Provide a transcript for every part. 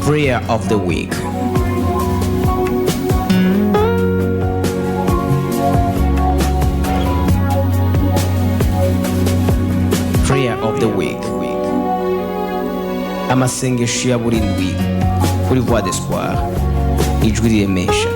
Prayer of the Week. Prayer of the Week. Amasengesho ya buri ndwi kuri Voix d'Espoir. Ijwi riremesha.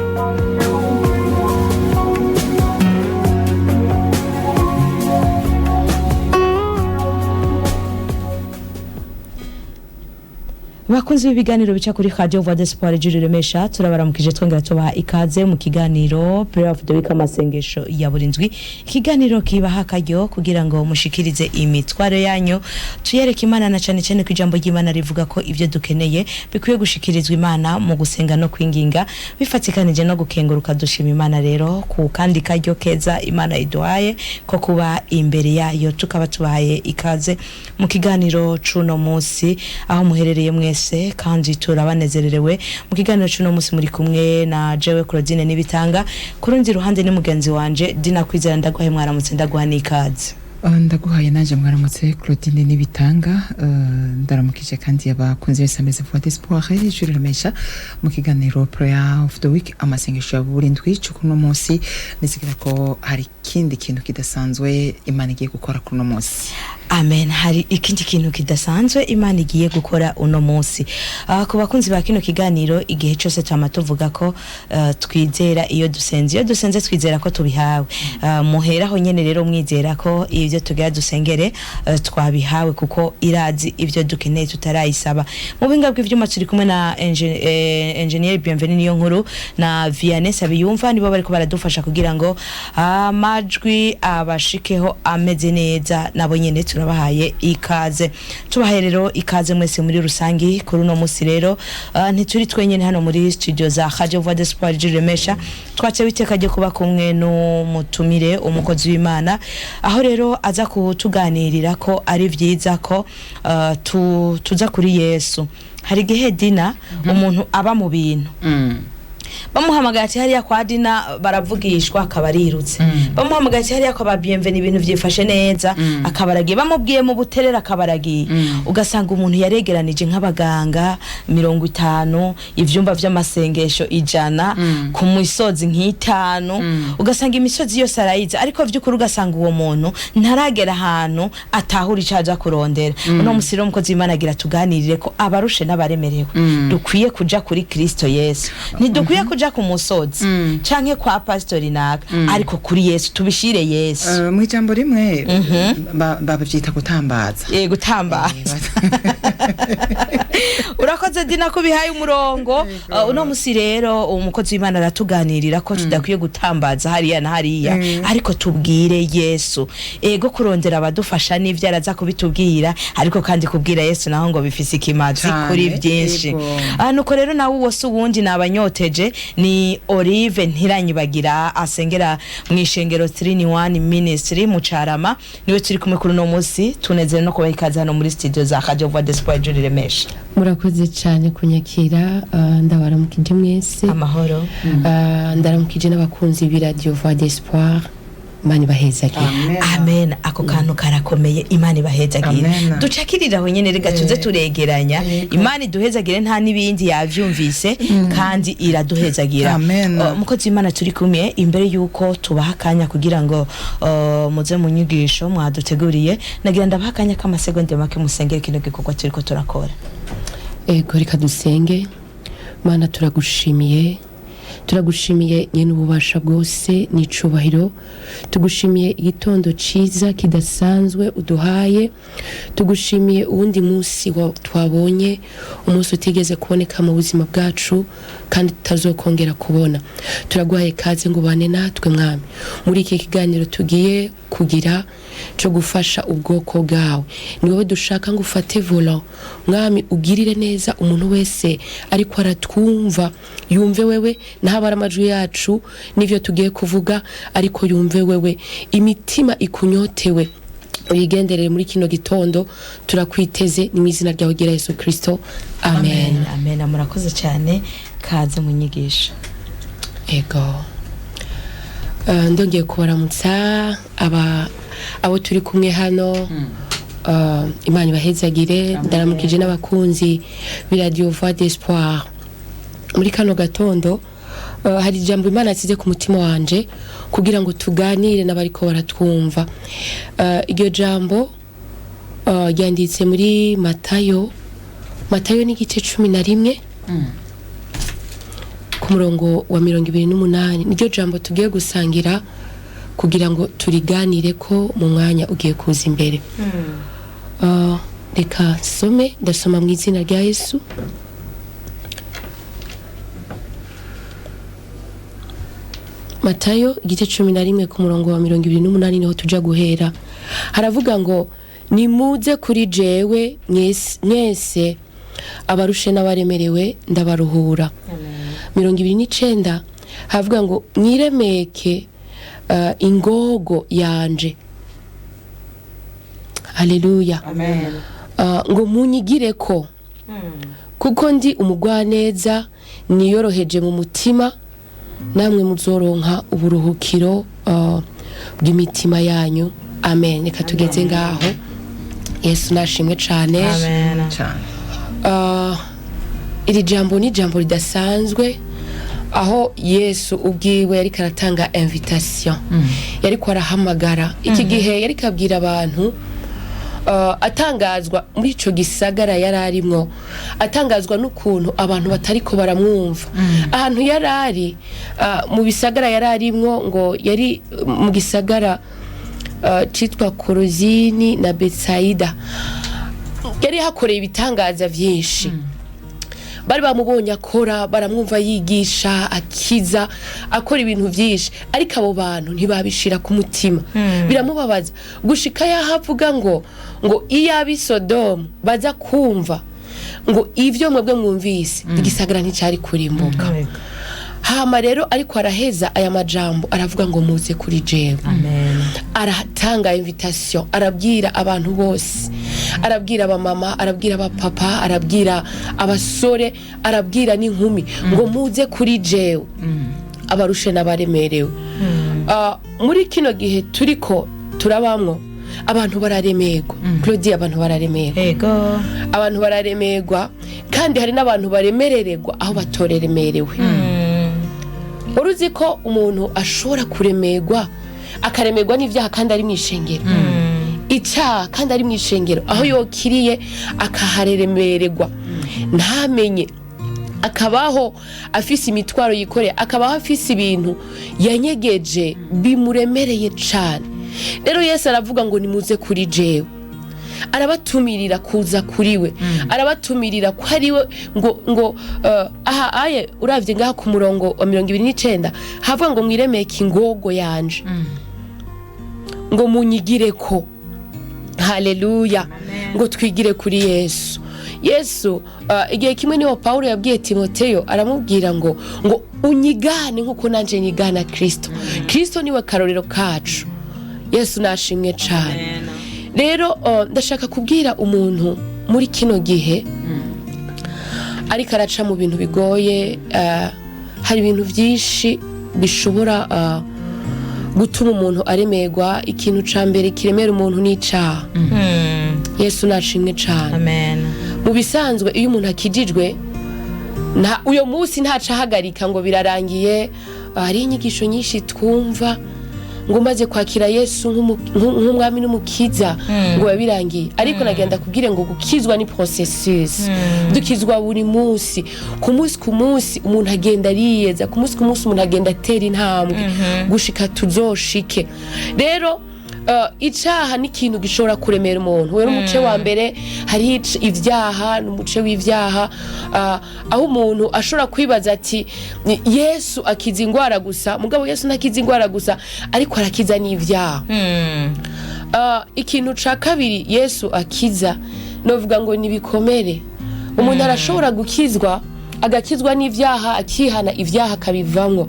Bakunzi b'ibiganiro bica kuri Radio Voix d'Espoir ijwi riremesha, turabaramukije twongera tubaha ikaze mu kiganiro Prayer of the Week, amasengesho ya buri ndwi, ikiganiro kibaha akaryo kugira ngo mushikirize imitwaro yanyu tuyereke Imana, na cane cane ko ijambo ry'Imana rivuga ko ivyo dukeneye bikwiye gushikirizwa Imana mu gusenga no kwinginga bifatikanije no gukenguruka. Dushima Imana rero ku kandi karyo keza Imana iduhaye ko kuba imbere yayo, tukaba tubahaye ikaze mu kiganiro c'uno munsi aho muherereye mwese, kandi turabanezererewe. Mu kiganiro c'uno munsi muri kumwe na jewe Claudine Nibitanga, ku rundi ruhande ni mugenzi wanje Dina Kwizera. Ndaguhaye mwaramutse, ndaguha n'ikaze. Ndaguhaye nanjye mwaramutse, Claudine Nibitanga. Ndaramukije kandi abakunzi bose ameze Voix d'Espoir ijwi riremesha mu kiganiro Prayer of the Week, amasengesho ya buri ndwi cyo kuno munsi. Nizigera ko hari ikindi kintu kidasanzwe Imana igiye gukora kuri uno munsi. Amen, hari ikindi kintu kidasanzwe Imana igiye gukora uno munsi. Ku bakunzi ba kino kiganiro, igihe cyose twama tuvuga ko twizera iyo dusenze, iyo dusenze twizera ko tubihawe. Muheraho nyene rero mwizera ko ibyo tugira dusengere twabihawe, kuko irazi ibyo dukeneye tutarayisaba. Mu buhinga bw'ivyuma turi kumwe na engineer Bienvenue niyo nkuru na Vianney Sabiyumva, nibo bariko baradufasha kugira ngo amajwi abashikeho ameze neza. Nabo nyene turabahaye ikaze. Tubahaye rero ikaze mwese muri rusangi kuri uno musi. Rero ntituri twenyene hano muri studio za Radio Voix d'Espoir ijwi riremesha. Twacewe iteka ryo kuba kumwe n'umutumire, umukozi w'Imana, aho rero aza kutuganirira ko ari vyiza ko tuza kuri Yesu. Hari igihe, Dina, umuntu aba mu bintu, bamuhamagaye ati hariya kwa Dina baravugishwa, akaba arirutse. Bamuhamagaye ati hariya kwa ba Bienvenue ibintu vyifashe neza, akaba aragiye. Bamubwiye mu Buterere, akaba aragiye. Ugasanga umuntu yaregeranije nk'abaganga 50, ivyumba vy'amasengesho 100, ku misozi nk'itanu, ugasanga imisozi yose arayizi, ariko vy'ukuri ugasanga uwo muntu ntaragera ahantu atahura ico aja kurondera. Uno musi rero umukozi w'Imana agira tuganirire ko abarushe n'abaremerewe dukwiye kuja kuri Kristo Yesu. Ntidukwiye kuja ku musozi canke kwa pastori naka, ariko kuri Yesu, tubishire Yesu. Mu ijambo rimwe babyita gutambaza. Gutambaza. Urakoze Dina ko bihaye umurongo. Uno musi rero umukozi w'Imana aratuganirira ko tudakwiye gutambaza hariya na hariya, ariko tubwire Yesu. Ego, kurondera abadufasha n'ivyo araza kubitubwira, ariko kandi kubwira Yesu naho ngo bifise ikimazi Cane, kuri byinshi. Nuko rero nawe uwo si uwundi nabanyoteje, ni Olive Ntiranyibagira, asengera mu ishengero 3 Ministry mu Carama. Niwe turi kumwe kuri uno munsi. Tunezere no kubaha ikaze hano muri studio za Radio Voix d'Espoir ijwi riremesha. Murakoze cyane kunyakira. Ndabaramukije mwese. Amahoro. Ndaramukije n'abakunzi b'iradiyo Voix d'Espoir. Imana ibahezagire. Amen, ako kantu karakomeye. Imana ibahezagire. Amen. Ducakirira aho nyene, reka tuze turegeranya. Imana iduhezagire, nta n'ibindi, yavyumvise kandi iraduhezagira. Amen. Umukozi w'Imana turi kumwe, imbere yuko tubaha akanya kugira ngo muze mu nyigisho mwaduteguriye, nagira ndabaha akanya k'amasegonda make musengere kino gikorwa turiko turakora. Ego, reka dusenge. Mana, turagushimiye, turagushimiye nyene ububasha bwose n'icubahiro. Tugushimiye igitondo ciza kidasanzwe uduhaye. Tugushimiye uwundi munsi twabonye, umunsi utigeze kuboneka mu buzima bwacu kandi tutazokongera kubona. Turaguhaye kaze ngo ubane natwe, Mwami, muri iki kiganiro tugiye kugira cyo gufasha ubwoko bwawe. Ni wowe dushaka ngo ufate volant, Mwami, ugirire neza umuntu wese ariko aratwumva, yumve wewe, ntabara amajwi yacu n'ivyo tugiye kuvuga, ariko yumve wewe. Imitima ikunyotewe uyigenderere muri kino gitondo. Turakwiteze, ni mu izina ryawe gira Yesu Kristo, amen. Amen, murakoze cyane. Kaze mu nyigisho. Ego. Ndongeye kubaramutsa aba abo turi kumwe hano. Imana ibahezagire. Ndaramukije n'abakunzi b'iradiyo Voix d'Espoir. Muri kano gatondo hari ijambo Imana yasize ku mutima wanje kugira ngo tuganire n'abariko baratwumva. Iryo jambo ryanditse muri Matayo. Matayo ni igice 11 ku murongo wa 28. Niryo jambo tugiye gusangira kugira ngo turiganire ko mu mwanya ugiye kuza imbere. Reka nsome. Ndasoma mu izina rya Yesu. Matayo igice 11 ku murongo wa 28 niho tuja guhera. Haravuga ngo: "Nimuze kuri jewe mwese abarushe n'abaremerewe, ndabaruhura." 29 havuga ngo: "Mwiremeke ingogo yanje." Haleluya. Amen. Ngo munyigire ko kuko ndi umugwaneza niyoroheje mu mutima, namwe muzoronka uburuhukiro bw'imitima yanyu. Amen. Reka tugeze ngaho. Yesu nashimwe cane. Amen. Cyane. Iri jambo ni jambo ridasanzwe, aho Yesu ubwiwe yariko aratanga invitation, yariko arahamagara. Iki gihe yariko abwira abantu, atangazwa muri ico gisagara yari arimwo, atangazwa n'ukuntu abantu batariko baramwumva ahantu yari ari, mu bisagara yari arimwo. Ngo yari mu gisagara citwa Korozini na Betsaida. Yari hakoreye ibitangaza vyinshi, bari bamubonye akora, baramwumva yigisha, akiza, akora ibintu byinshi, ariko abo bantu ntibabishira ku mutima. Biramubabaza gushika yaho avuga ngo iyo ab'i Sodomu baza kumva ngo ivyo mwebwe mwumvise, igisagara nticyari kurimbuka. Hama rero ariko araheza aya majambo, aravuga ngo: "Muze kuri jewe." Amen. Aratanga invitation, arabwira abantu bose, arabwira abamama, arabwira abapapa, arabwira abasore, arabwira n'inkumi ngo: "Muze kuri jewe abarushe n'abaremerewe." Muri kino gihe turiko turabamwo, abantu bararemerwa, Claudie, abantu bararemerwa. Abantu bararemerwa, kandi hari n'abantu baremerererwa aho batoreremerewe. Wari uzi ko umuntu ashobora kuremerwa, akaremerwa n'ibyaha kandi ari mu ishengero, icyaha kandi ari mu ishengero, aho yokiriye akaharemererwa ntamenye, akabaho afise imitwaro yikoreye, akabaho afise ibintu yanyegeje bimuremereye cane? Rero Yesu aravuga ngo: "Nimuze kuri jewe." Arabatumirira kuza kuri we, arabatumirira ko ari we. Ngo aha aye uravye ngaha ku murongo wa 29 havuga ngo: "Mwiremeke ingogo yanje, ngo munyigire ko." Haleluya. Ngo twigire kuri Yesu. Yesu, igihe kimwe niho Pawulo yabwiye Timoteyo, aramubwira ngo unyigane nk'uko nanje nyigana Kristo. Kristo niwe karorero kacu. Yesu nashimwe cane. Rero ndashaka kubwira umuntu muri kino gihe ariko araca mu bintu bigoye. Hari ibintu byinshi bishobora gutuma umuntu aremerwa. Ikintu ca mbere kiremera umuntu ni icaha. Yesu nashimwe cane. Amen. Mu bisanzwe iyo umuntu akijijwe, nta uyo munsi ntacahagarika ngo birarangiye. Hari inyigisho nyinshi twumva ngo umaze kwakira Yesu nk'umwami n'umukiza ngo biba birangiye, ariko nagenda kubwire ngo gukizwa ni processus. Dukizwa buri munsi, ku munsi ku munsi umuntu agenda ariyeza, ku munsi ku munsi umuntu agenda atera intambwe gushika tuzoshike. Rero icaha ni ikintu gishobora kuremera umuntu. Rero umuce wa mbere hariho ivyaha, ni umuce w'ivyaha, aho umuntu ashobora kwibaza ati: "Yesu akiza ingwara gusa." Mugabo Yesu ntakiza ingwara gusa, ariko arakiza n'ivyaha. Ikintu ca kabiri Yesu akiza, novuga ngo ni ibikomere. Umuntu arashobora gukizwa, agakizwa n'ivyaha, akihana ivyaha akabivamwo,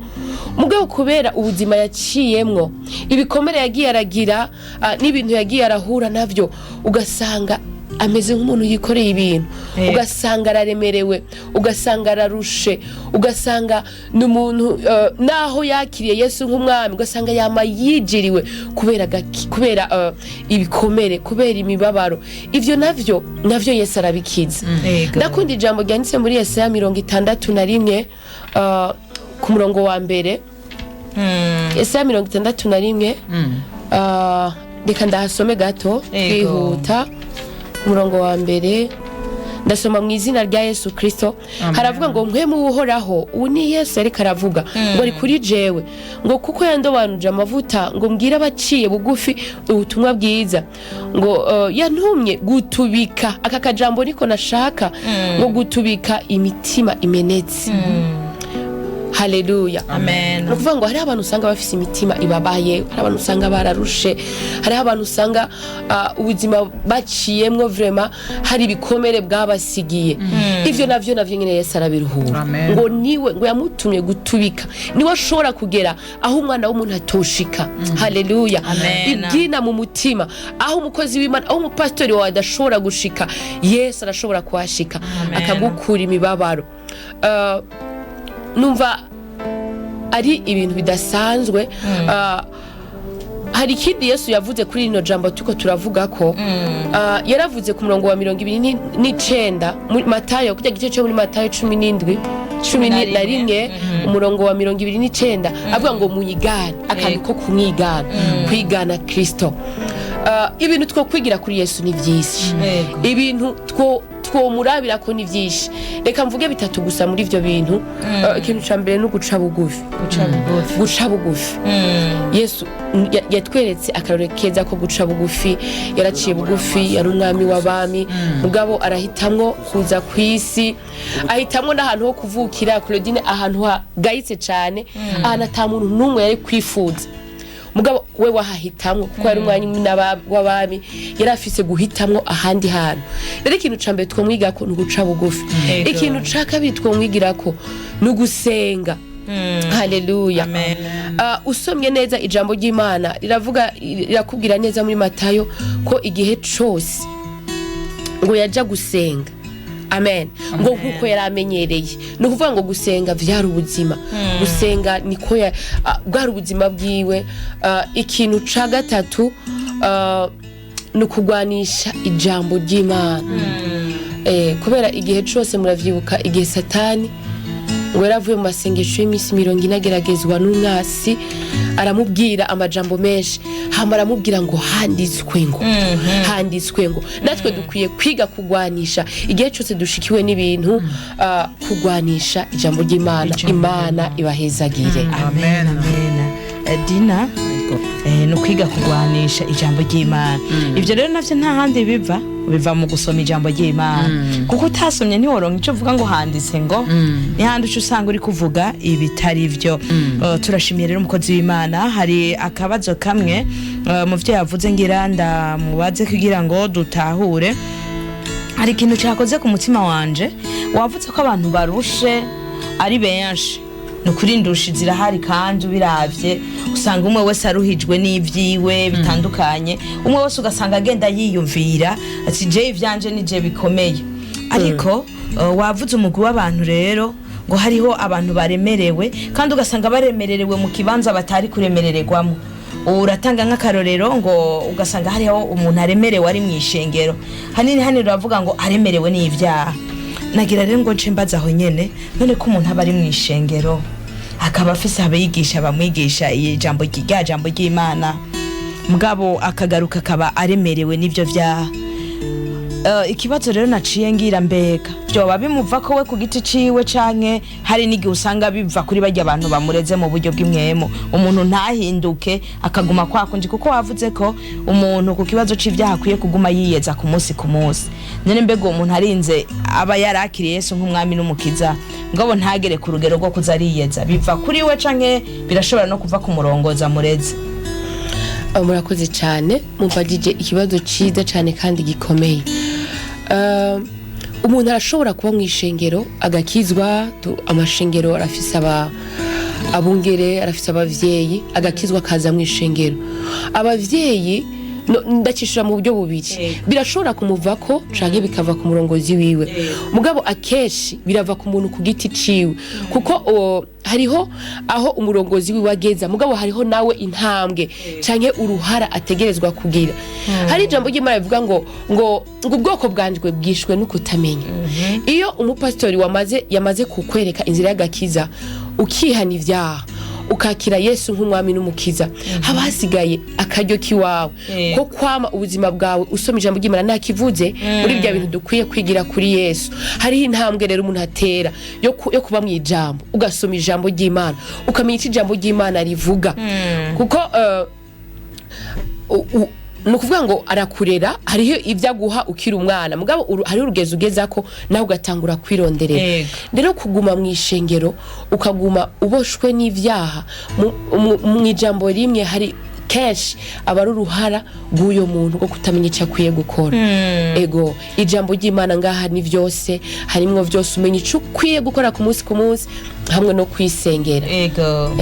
mugabo kubera ubuzima yaciyemwo, ibikomere yagiye aragira, n'ibintu yagiye arahura navyo, ugasanga ameze nk'umuntu yikoreye ibintu, ugasanga araremerewe, ugasanga ararushe, ugasanga ni umuntu naho yakiriye Yesu nk'umwami, ugasanga yama yijiriwe kubera ibikomere, kubera imibabaro. Ivyo navyo Yesu arabikiza. Ndakunda ijambo ryanditse muri Yesaya 61, ku murongo wa mbere. Yesaya 61, reka ndahasome gato twihuta. Umurongo wa mbere ndasoma mu izina rya Yesu Kristo. Haravuga ngo: "Mpwemu w'Uhoraho," ubu ni Yesu ariko aravuga, ngo "ari kuri jewe, ngo kuko yandobanuje amavuta ngo mbwire abaciye bugufi ubutumwa bwiza, ngo yantumye gutubika," aka kajambo niko nashaka, ngo "gutubika imitima imenetse." Haleluya! Amen. Ni ukuvuga ngo hariho abantu usanga bafise imitima ibabaye, hari abantu usanga bararushe, hariho abantu usanga ubuzima baciyemwo vraiment hari ibikomere bwabasigiye. Ivyo navyo nyene Yesu arabiruhura. Amen. Ngo niwe ngo yamutumye gutubika, niwe ashobora kugera aho umwana w'umuntu atoshika. Haleluya! Amen. Ibyina mu mutima, aho umukozi w'Imana, aho umupasitori wawe adashobora gushika, Yesu arashobora kuhashika. Amen. Akagukura imibabaro. Numva ari ibintu bidasanzwe. Hari ikindi Yesu yavuze kuri rino jambo turiko turavuga ko yaravuze ku murongo wa 29 muri Matayo, kurya gice cyo muri Matayo 17, 11, umurongo wa 29, avuga ngo munyigane, akantu ko kumwigana, kwigana Kristo. Ibintu two kwigira kuri Yesu ni byinshi. Ibintu twomurabira ko ni byinshi. Reka mvuge bitatu gusa muri ibyo bintu. Ikintu cya mbere ni uguca bugufi. Guca bugufi. Guca bugufi. Yesu yatweretse akarore keza ko guca bugufi. Yaraciye bugufi, yari umwami w'abami, mugabo arahitamwo kuza ku isi, ahitamwo n'ahantu ho kuvukira, Claudine, ahantu hagayitse cyane, ahantu ata muntu n'umwe yari kwifuza, mugabo we wahahitamwo kuko yari umwanya w'abami, yari afise guhitamwo ahandi hantu. Rero ikintu ca mbere twomwigako ni uguca bugufi. Ikintu ca kabiri twomwigirako ni ugusenga. Haleluya! Amen. Usomye neza ijambo ry'Imana riravuga, rirakubwira neza muri Matayo ko igihe cose ngo yaja gusenga, amen, ngo nkuko yari amenyereye. Ni ukuvuga ngo gusenga vyari ubuzima, gusenga niko bwari ubuzima bwiwe. Ikintu ca gatatu ni ukugwanisha ijambo ry'Imana. Kubera igihe cose, muravyibuka igihe Satani ngo yaravuye mu masengesho y'iminsi 40 ageragezwa n'umwasi, aramubwira amajambo menshi, hama aramubwira ngo handitswe ngo, handitswe ngo. Natwe dukwiye kwiga kugwanisha igihe cyose dushikiwe n'ibintu, kugwanisha ijambo ry'Imana. Imana ibahezagire. Amen, amen. Dina, ni ukwiga kugwanisha ijambo ry'Imana. Ibyo rero navyo nta handi biva, biva mu gusoma ijambo ry'Imana, kuko utasomye ntiworonka icyo uvuga ngo handitse ngo. Ni handi uca usanga uri kuvuga ibitari byo. Turashimiye rero umukozi w'Imana. Hari akabazo kamwe mu byo yavuze ngira ndamubaze kugira ngo dutahure. Hari ikintu cyakoze ku mutima wanje. Wavuze ko abantu barushe ari benshi. Ni ukuri, indushi zirahari, kandi ubiravye usanga umwe wese aruhijwe n'ivyiwe bitandukanye. Umwe wese ugasanga agenda yiyumvira ati: "Je ivyanje ni je bikomeye." Ariko wavuze umugwi w'abantu rero ngo hariho abantu baremerewe, kandi ugasanga baremererewe mu kibanza batari kuremerererwamo. Uratanga nk'akarorero ngo ugasanga hariho umuntu aremerewe ari mu ishengero, hanini hanini uravuga ngo aremerewe n'ibyaha. Nagira rero ngo nce mbaza aho nyene: none ko umuntu aba ari mu ishengero, akaba afise abigisha bamwigisha iyi jambo, rya jambo ry'Imana, mugabo akagaruka akaba aremerewe n'ivyo vyaha, ikibazo rero naciye ngira: mbega vyoba bimuva ko we ku giti ciwe, canke hari n'igihe usanga biva kuri barya abantu bamureze mu buryo bw'imwemo, umuntu ntahinduke akaguma kwa kundi? Kuko wavuze ko umuntu ku kibazo c'ivyaha akwiye kuguma yiyeza ku munsi ku munsi. None mbega uwo muntu arinze aba yarakiriye Yesu nk'umwami n'umukiza, ngabo ntagere ku rugero rwo kuza ariyeza, biva kuri we canke birashobora no kuva ku murongoza mureze? Murakoze cyane, mubajije ikibazo cyiza cyane kandi gikomeye. Umuntu arashobora kuba mu ishengero agakizwa. Amashengero arafise abungere, arafise abavyeyi, agakizwa akaza mu ishengero. Abavyeyi No, ndacishura mu buryo bubiri. Birashobora kumuvako canke bikava ku murongozi wiwe, mugabo akenshi birava ku muntu ku giti ciwe, kuko hariho aho umurongozi wiwe ageza, mugabo hariho nawe intambwe canke uruhara ategerezwa kugira. Hari ijambo ry'Imana rivuga ngo ubwoko bwanjwe bwishwe no kutamenya. Iyo umupasitori yamaze kukwereka inzira y'agakiza, ukihana ibyaha, ukakira Yesu nk'umwami n'umukiza, haba hasigaye akaryo k'iwawe ko kwama ubuzima bwawe usoma ijambo ry'Imana. Ntakivuze muri bya bintu dukwiye kwigira kuri Yesu. Hariho intambwe rero umuntu atera yo kuba mu ijambo, ugasoma ijambo ry'Imana, ukamenya icyo ijambo ry'Imana rivuga, kuko ni ukuvuga ngo arakurera. Hariho ibyo aguha ukiri umwana, mugabo hariho urugezo ugeza ko nawe ugatangura kwironderera. Rero kuguma mu ishengero ukaguma uboshwe n'ibyaha, mu ijambo rimwe, hari kenshi aba ari uruhara rw'uyo muntu rwo kutamenya icyo akwiye gukora. Ego, ijambo ry'Imana ngaha ni byose, harimwo byose, umenya icyo ukwiye gukora ku munsi ku munsi, hamwe no kwisengera. Ego.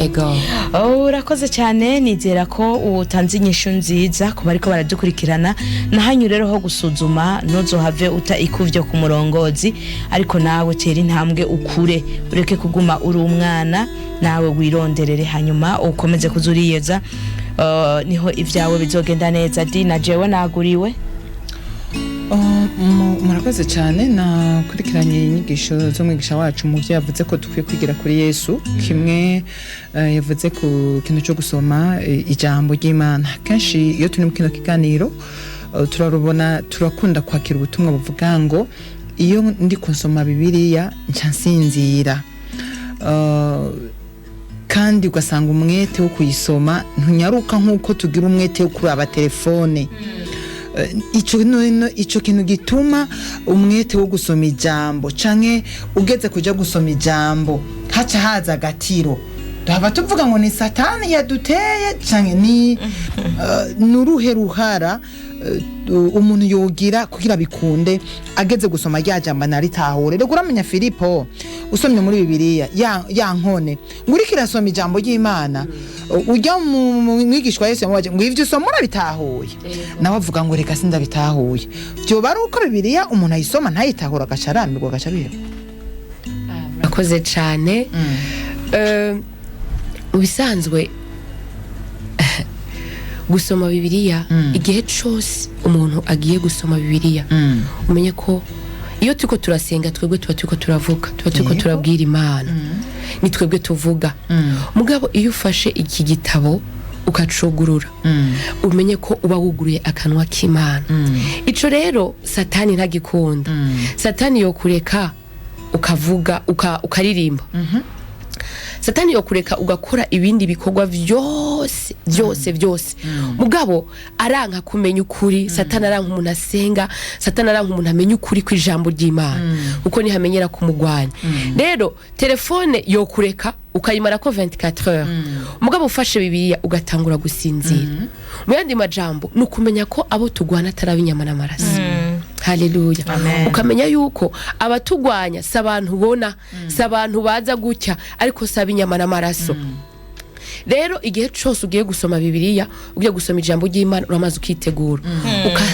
Oh, urakoze cyane. Nizera ko utanze inyishu nziza ku bariko baradukurikirana. Nahanyu rero ho gusuzuma, ntuzohave uta ikuvyo ku murongozi, ariko nawe tera intambwe, ukure, ureke kuguma uri umwana, nawe wironderere, hanyuma ukomeze kuzuriyeza. Niho ibyawe bizogenda neza. Di na jewe naguriwe. Oh, murakoze cyane. Nakurikiranye inyigisho z'umwigisha wacu. Mu byo yavuze ko dukwiye kwigira kuri Yesu, kimwe yavuze ku kintu cyo gusoma ijambo ry'Imana. Kenshi iyo turi mu kino kiganiro, turarubona, turakunda kwakira ubutumwa buvuga ngo iyo ndi kusoma Bibiliya nca nsinzira. Kandi ugasanga umwete wo kuyisoma ntunyaruka nk'uko tugira umwete wo kuraba telefone. Ico kintu gituma umwete wo gusoma ijambo, canke ugeze kuja gusoma ijambo haca haza agatiro, tuhava tuvuga ngo ni Satani yaduteye, canke ni nuruhe ruhara umuntu yogira kugira bikunde ageze gusoma rya jambo naritahure? Rero uramenya Filipo, usomye muri Bibiliya ya nkone ngo uriko irasoma ijambo ry'Imana, ujya mu mwigishwa Yesu yamubaje ngo ivyo usoma urabitahuye? Nawe avuga ngo reka sindabitahuye. Vyoba ari uko Bibiliya umuntu ayisoma ntayitahura, agaca arambirwa, agaca abiheba? Murakoze cyane. Mu bisanzwe gusoma Bibiliya, igihe cyose umuntu agiye gusoma Bibiliya, umenye ko iyo turiko turasenga twebwe tuba turiko turavuga, tuba turiko turabwira Imana, ni twebwe tuvuga. Mugabo iyo ufashe iki gitabo ukacugurura, umenye ko uba wuguruye akanwa k'Imana. Ico rero Satani ntagikunda. Satani yokureka ukavuga, ukaririmba, Satani yokureka ugakora ibindi bikorwa byose byose byose, mugabo aranka kumenya ukuri. Satani aranka umuntu asenga, Satani aranka umuntu amenya ukuri kw'ijambo ry'Imana, kuko nihamenyera kumugwanya. Rero telefone yokureka ukayimara ko 24 heures, mugabo ufashe Bibiliya ugatangura gusinzira. Mu yandi majambo, ni ukumenya ko abo tugwana atari ab'inyama n'amaraso. Haleluya! Amen. Ukamenya yuko abatugwanya si abantu ubona, si abantu baza gutya, ariko si ab'inyama n'amaraso. Rero igihe cyose ugiye gusoma Bibiliya, ugiye gusoma ijambo ry'Imana, uramaze ukitegura,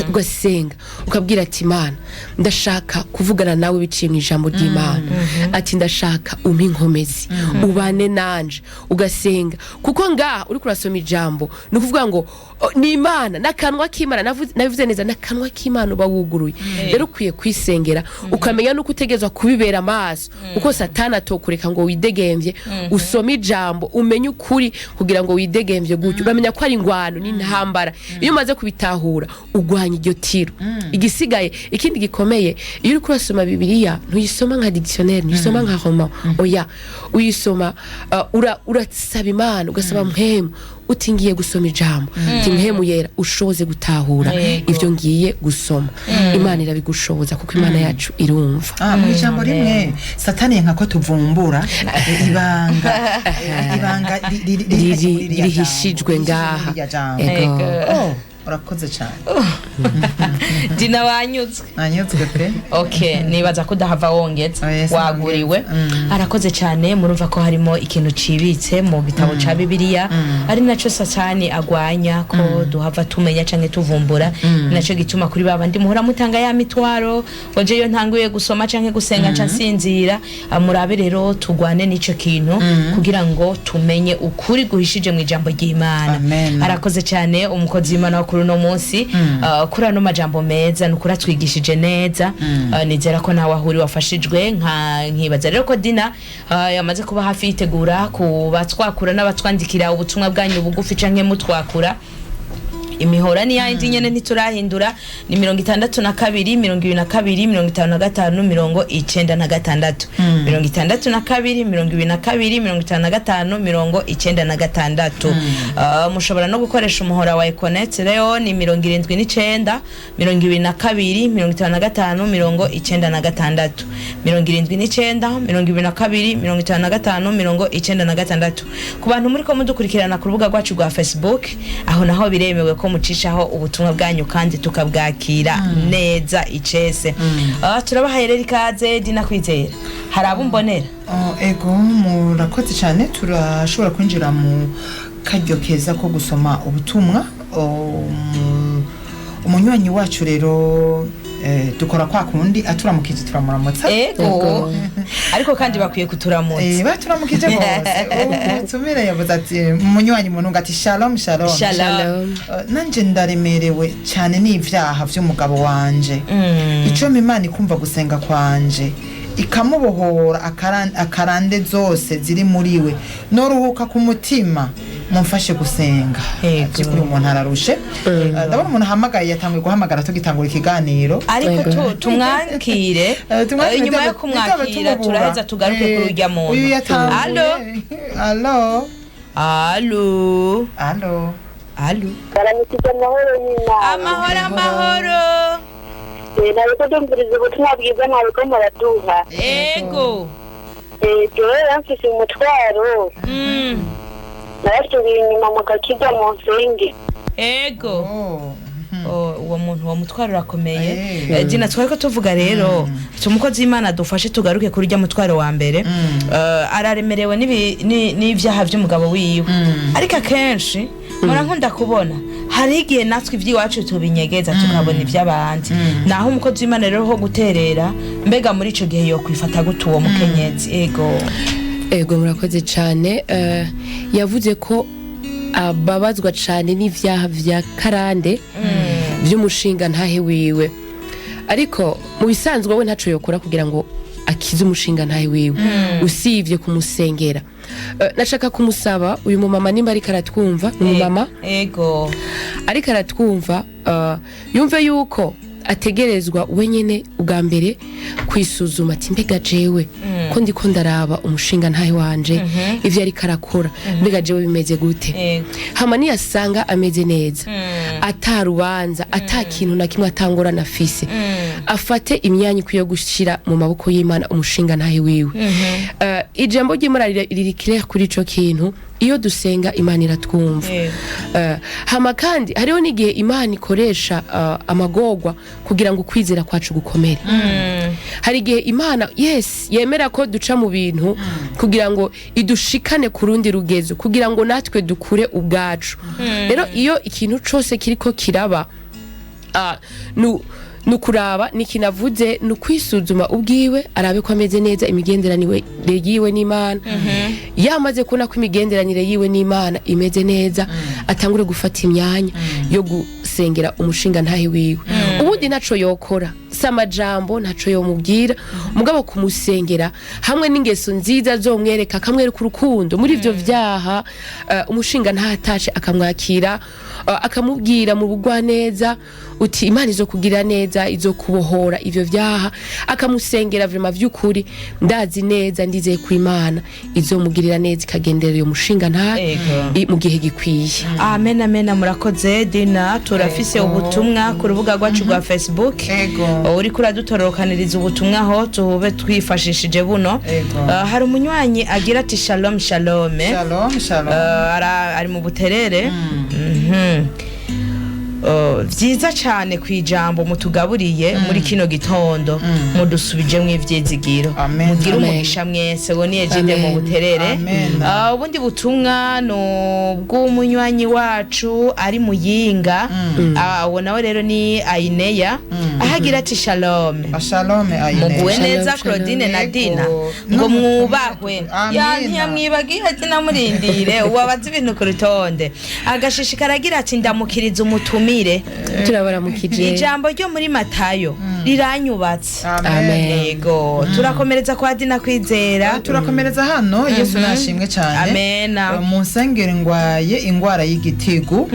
ugasenga, ukabwira ati: "Imana, ndashaka kuvugana nawe biciye mu ijambo ry'Imana." Ati: "Ndashaka umpe inkomezi, ubane nanje." Ugasenga, kuko ngaha uri kurasoma ijambo, ni ukuvuga ngo ni Imana n'akanwa k'Imana. Nabivuze neza, n'akanwa k'Imana uba wuguruye. Rero ukwiye kwisengera, ukamenya nuko utegerezwa kubibera amaso, kuko Satani atokureka ngo widegemvye usome ijambo, umenye ukuri kugira ngo widegemvye gutyo. Uramenya ko ari ingwano n'intambara. Iyo umaze kubitahura, ugwanya iryo tiro. Igisigaye, ikindi gikomeye, iyo uriko urasoma Bibiliya, ntuyisoma nka dictionnaire, ntuyisoma nka roman, oya. Uyisoma urasaba Imana, ugasaba Mpwemu uti: "Ngiye gusoma ijambo." Uti: "Mpwemu Yera, ushoboze gutahura ivyo ngiye gusoma." Imana irabigushoboza, kuko Imana yacu irumva. Ah, mu ijambo rimwe, Satani yanka ko tuvumbura ibanga Rihishijwe ngaha. Ririya jambo. Ego. Oh. Urakoze cyane. Dina, wanyuzwe? Nanyuzwe pe. Okay, nibaza ko udahava wongeza. Oya, waguriwe. sinongeza. Arakoze cyane. Murumva ko harimo ikintu cibitse mu gitabo ca Bibiliya, ari naco Satani agwanya ko duhava tumenya canke tuvumbura. Ni naco gituma kuri babandi muhora mutanga ya mitwaro, waje iyo ntanguye gusoma canke gusenga nca nsinzira. Murabe rero tugwane n'ico kintu kugira ngo tumenye ukuri guhishije mu ijambo ry'Imana. Amen. Arakoze cyane umukozi w'Imana wo kuri uno munsi, kuri ano majambo meza, ni ukuri atwigishije neza. Nizera ko nawe aho uri wafashijwe. Nka nkibaza rero ko Dina yamaze kuba hafi yitegura kubatwakura n'abatwandikira ubutumwa bwanyu bugufi canke mutwakura. Imihora ni yayindi nyene, ntiturahindura, ni 62 22 55 96, 62 22 55 96. Mushobora no gukoresha umuhora wa Econet rero, ni 79 22 55 96, 79 22 55 96. Ku bantu muri ko mudukurikirana ku rubuga rwacu rwa Facebook, aho naho biremewe ko mucishaho ubutumwa bwanyu kandi tukabwakira neza icese. Turabahaye rero ikaze. Dina Kwizera, hari abo umbonera? Oh, ego, murakoze cyane. Turashobora kwinjira mu karyo keza ko gusoma ubutumwa. Oh, umunywanyi wacu rero, dukora kwa kundi, aturamukije turamuramutsa. Ego, ariko kandi bakwiye kuturamutsa. Baturamukije bose. Ubutumire yavuze ati, umunywanyi muntu ati: "Shalom, shalom." Shalom. Nanje ndaremerewe cyane n'ivyaha vy'umugabo wanje. Ico Imana ikumva gusenga kwanje, ikamubohora akarande zose ziri muri we, noruhuka ku mutima. Mumfashe gusenga. Yego. By'ukuri umuntu ararushe. Ndabona umuntu ahamagaye, yatanguye guhamagara tugitangura ikiganiro. Ariko Yego. tumwakire. Tumwakire, Inyuma yo ntitube kumwakira tumubura. turaheza tugaruke kuri urya muntu. Uyu yatanguye. Alo? Alo? Alo? Alo? Alo? Baramukije, amahoro y'Imana. Amahoro, amahoro. Nariko ndumviriza ubutumwa bwiza mwariko muraduha. Ego. Jewe yamfise umutwaro. Narasubiye inyuma mu gakiza, mu nsenge. Ego. Oh. Oh, uwo muntu, uwo mutwaro urakomeye. Eh. Dina, twari ko tuvuga rero, umukozi w'Imana dufashe tugaruke kuri urya mutwaro wa mbere. Araremerewe n'ivyaha vy'umugabo wiwe, ariko akenshi mpora nkunda kubona hari igihe natwe ivy'iwacu tubinyegeza tukabona ivy'abandi. Naho umukozi w'Imana rero ho guterera, mbega muri ico gihe yokwifata gute uwo mukenyezi? Ego. Ego, murakoze cyane. Yavuze ko ababazwa cyane n'ivyaha vya karande vy'umushinga ntahe wiwe, ariko mu bisanzwe we ntaco yokora kugira ngo akize umushinga ntahe wiwe usibye kumusengera. Nashaka kumusaba uyu mumama, nimba ariko aratwumva, ni umumama Ego. ariko aratwumva, yumve yuko ategerezwa wenyine ubwa mbere kwisuzuma ati: "Mbega jewe ko ndiko ndaraba umushinga ntahe wanje ivyo ariko arakora, mbega jewe bimeze gute?" Ego. Hama niyasanga ameze neza, atarubanza, ata kintu na kimwe, atangorana afise, afate imyanya ikwiye gushira mu maboko y'Imana umushinga ntahe wiwe. Ijambo ry'Imana riri clair kuri ico kintu: iyo dusenga Imana iratwumva. Yego. Hama kandi hariho n'igihe Imana ikoresha amagorwa kugira ngo ukwizera kwacu gukomere. Hari igihe Imana, yes, yemera ko duca mu bintu kugira ngo idushikane ku rundi rugezo, kugira ngo natwe dukure ubwacu. Rero iyo ikintu cose kiriko kiraba, nukuraba nikinavuze, ni ukwisuzuma ubwiwe, arabe ko ameze neza, imigenderanire yiwe n'Imana. Yamaze kubona ko imigenderanire yiwe n'Imana imeze neza, atangure gufata imyanya yo gusengera umushinga ntahe wiwe. Ubundi ntaco yokora, si amajambo, ntaco yomubwira, mugabo kumusengera hamwe n'ingeso nziza zomwereka, akamwereka urukundo muri ivyo vyaha, umushinga ntatashe, akamwakira, akamubwira mu bugwaneza uti: "Imana izokugira neza, izokubohora ivyo vyaha." Akamusengera vraiment vy'ukuri. Ndazi neza, ndizeye ku Imana izomugirira neza, ikagenderera uyo mushinga nta Ego. mu gihe gikwiye. Amen, amen. Murakoze Dina. Turafise Ego. ubutumwa ku rubuga rwacu rwa Facebook. Ego. Uriko uradutororokaniriza ubutumwa aho tube twifashishije buno. Ego. Hari umunywanyi agira ati: "Shalom, shalom." Shalom, shalom. Ari mu Buterere. vyiza cane ku ijambo mutugaburiye muri kino gitondo, mudusubijemwo ivyizigiro. Amen. Mugire Amen. umugisha mwese. Ngo ni Egide mu Amen. Buterere. Amen. Ubundi butumwa ni ubw'umunywanyi wacu ari Muyinga. Uwo nawe rero ni Ayineya, aho agira ati: "Shalom." Shalome Ayine. Muguwe Shalom, neza shalom. Claudine na Yego. Dina, ngo mwubahwe. Amina. Ya, ntiyamwibagiye ati namurindire ubu abaza ibintu ku rutonde. Agashishikara agira ati: "Ndamukiriza umutumire." Turabaramukije. "Ijambo ryo muri Matayo riranyubatse." Amen. Yego, turakomereza kwa Dina Kwizera. Turakomereza hano. Yesu nashimwe cyane. Amena. Mu nsengere, ngwaye ingwara y'igitigu,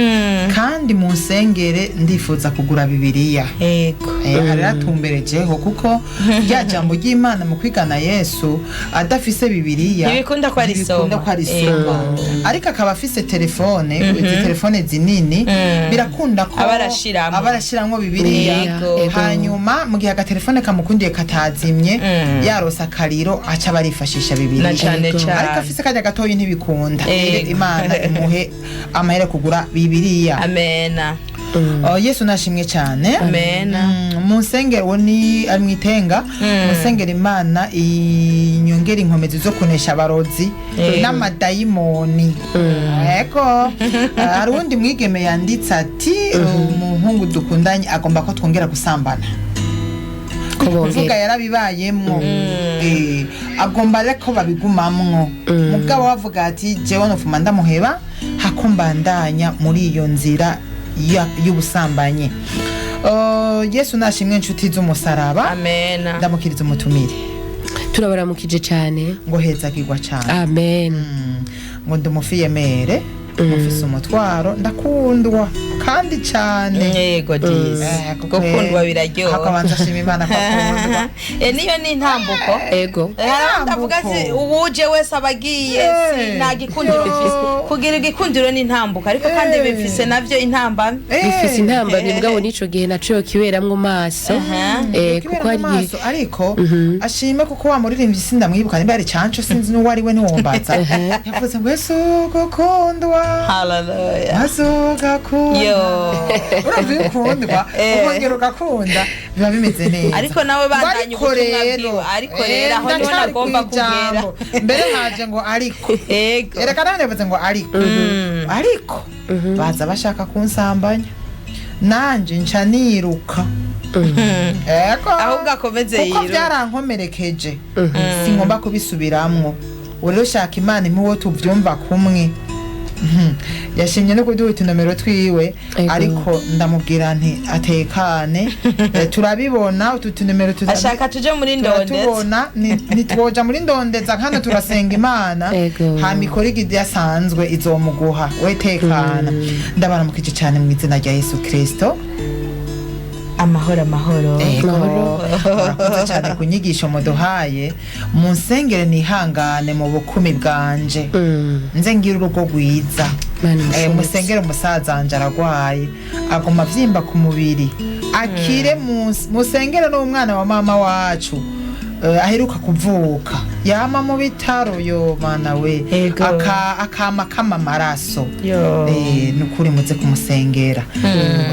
kandi mu nsengere ndifuza kugura Bibiliya. Yego. Aratumberejeho kuko rya jambo ry'Imana mu kwigana Yesu, adafise Bibiliya Ntibikunda ko arisoma. ntibikunda ko arisoma, ariko akaba afise telefone, izi telefone zinini, birakunda ko Aba arashiramwo. aba arashiramwo Bibiliya. Yego. Yego. Hanyuma mu gihe agatelefone kamukundiye katazimye, yarose akariro, aca aba arifashisha Bibiliya. Na cane Yego. cane. Ariko afise kajya gatoyi ntibikunda. Yego. Imana imuhe amahera kugura Bibiliya. Amena. Oh, Yesu nashimwe cyane. Amena. Mu nsengero, uwo ni ari mu Itenga, mu nsengero Imana inyongera inkomezi zo kunesha abarozi n'amadayimoni. Ego. Hari uwundi mwigeme yanditse ati: "Umuhungu dukundanye agomba ko twongera gusambana." Ko Kuvuga bongera. yarabibayemwo. Agomba rero ko babigumamwo, mugabo bavuga ati: "Jewe nofuma ndamuheba hako mbandanya muri iyo nzira y'ubusambanyi." Yesu nashimwe, inshuti z'umusaraba. Amena. Ndamukiriza umutumire. Turabaramukije cyane. Ngo hezagirwa cyane. Amen. Ngo ndi umufiyemere, mufise umutwaro, ndakundwa kandi cyane. Yego disi. Gukundwa biraryoha. Hakabanza ashima Imana ko akundwa. Niyo ni intambuko. Ego. Ndavuga ati uwuje wese aba agiye, si nta gikundiro bifise. Kugira igikundiro ni intambuko, ariko kandi bifise navyo intambamyi. Bifise intambamyi, mugabo n'ico gihe naco kiberamwo maso. Kuko hari igihe maso, ariko ashime kuko wa muririmbyi sindamwibuka nimba yari Canco, sinzi n'uwo ari we, ntiwombaza, yavuze ngo: "Yesu gukundwa, Hallelujah. maze ugakunda." Yo. Urumva, iyo ukundwa ukongera ugakunda biba bimeze neza. Ariko nawe bandanye Ariko ubutumwa rero, bwiwe. Ariko rero aho niho ndacari nagomba kw'ijambo. kugera. Mbere haje ngo ariko. Ego. Ereka nawe yavuze ngo ariko, ariko baza bashaka kunsambanya, nanje nca niruka. Ego. Ahubwo akomeze Kuko yiruke. byarankomerekeje, singomba kubisubiramwo. Ubu rero shaka Imana impe uwo tuvyumva kumwe. Yashimye no kuduha utunomero twiwe. Ego. Ariko ndamubwira nti atekane. Turabibona utu tunomero Ashaka tuje muri ndondetse. turatubona. Ntitwoja muri ndondeza hano, turasenga Imana. Ego. Hama ikora igidasanzwe, izomuguha we, tekana. Ndabaramukije cyane mu izina rya Yesu Kristo. Amahoro, amahoro. Ego. Mahoro. Murakoze cyane ku nyigisho muduhaye. Mu nsengere nihangane mu bukumi bwanje, nze ngira urugo rwiza. Mana imushobotse. Musengere umusaza wanje, aragwaye, aguma avyimba ku mubiri, akire. Musengere n'umwana wa mama wacu, aheruka kuvuka, yama mu bitaro. Yo mana we. Ego. Akama kama amaraso. Yo. Nukuri muze kumusengera.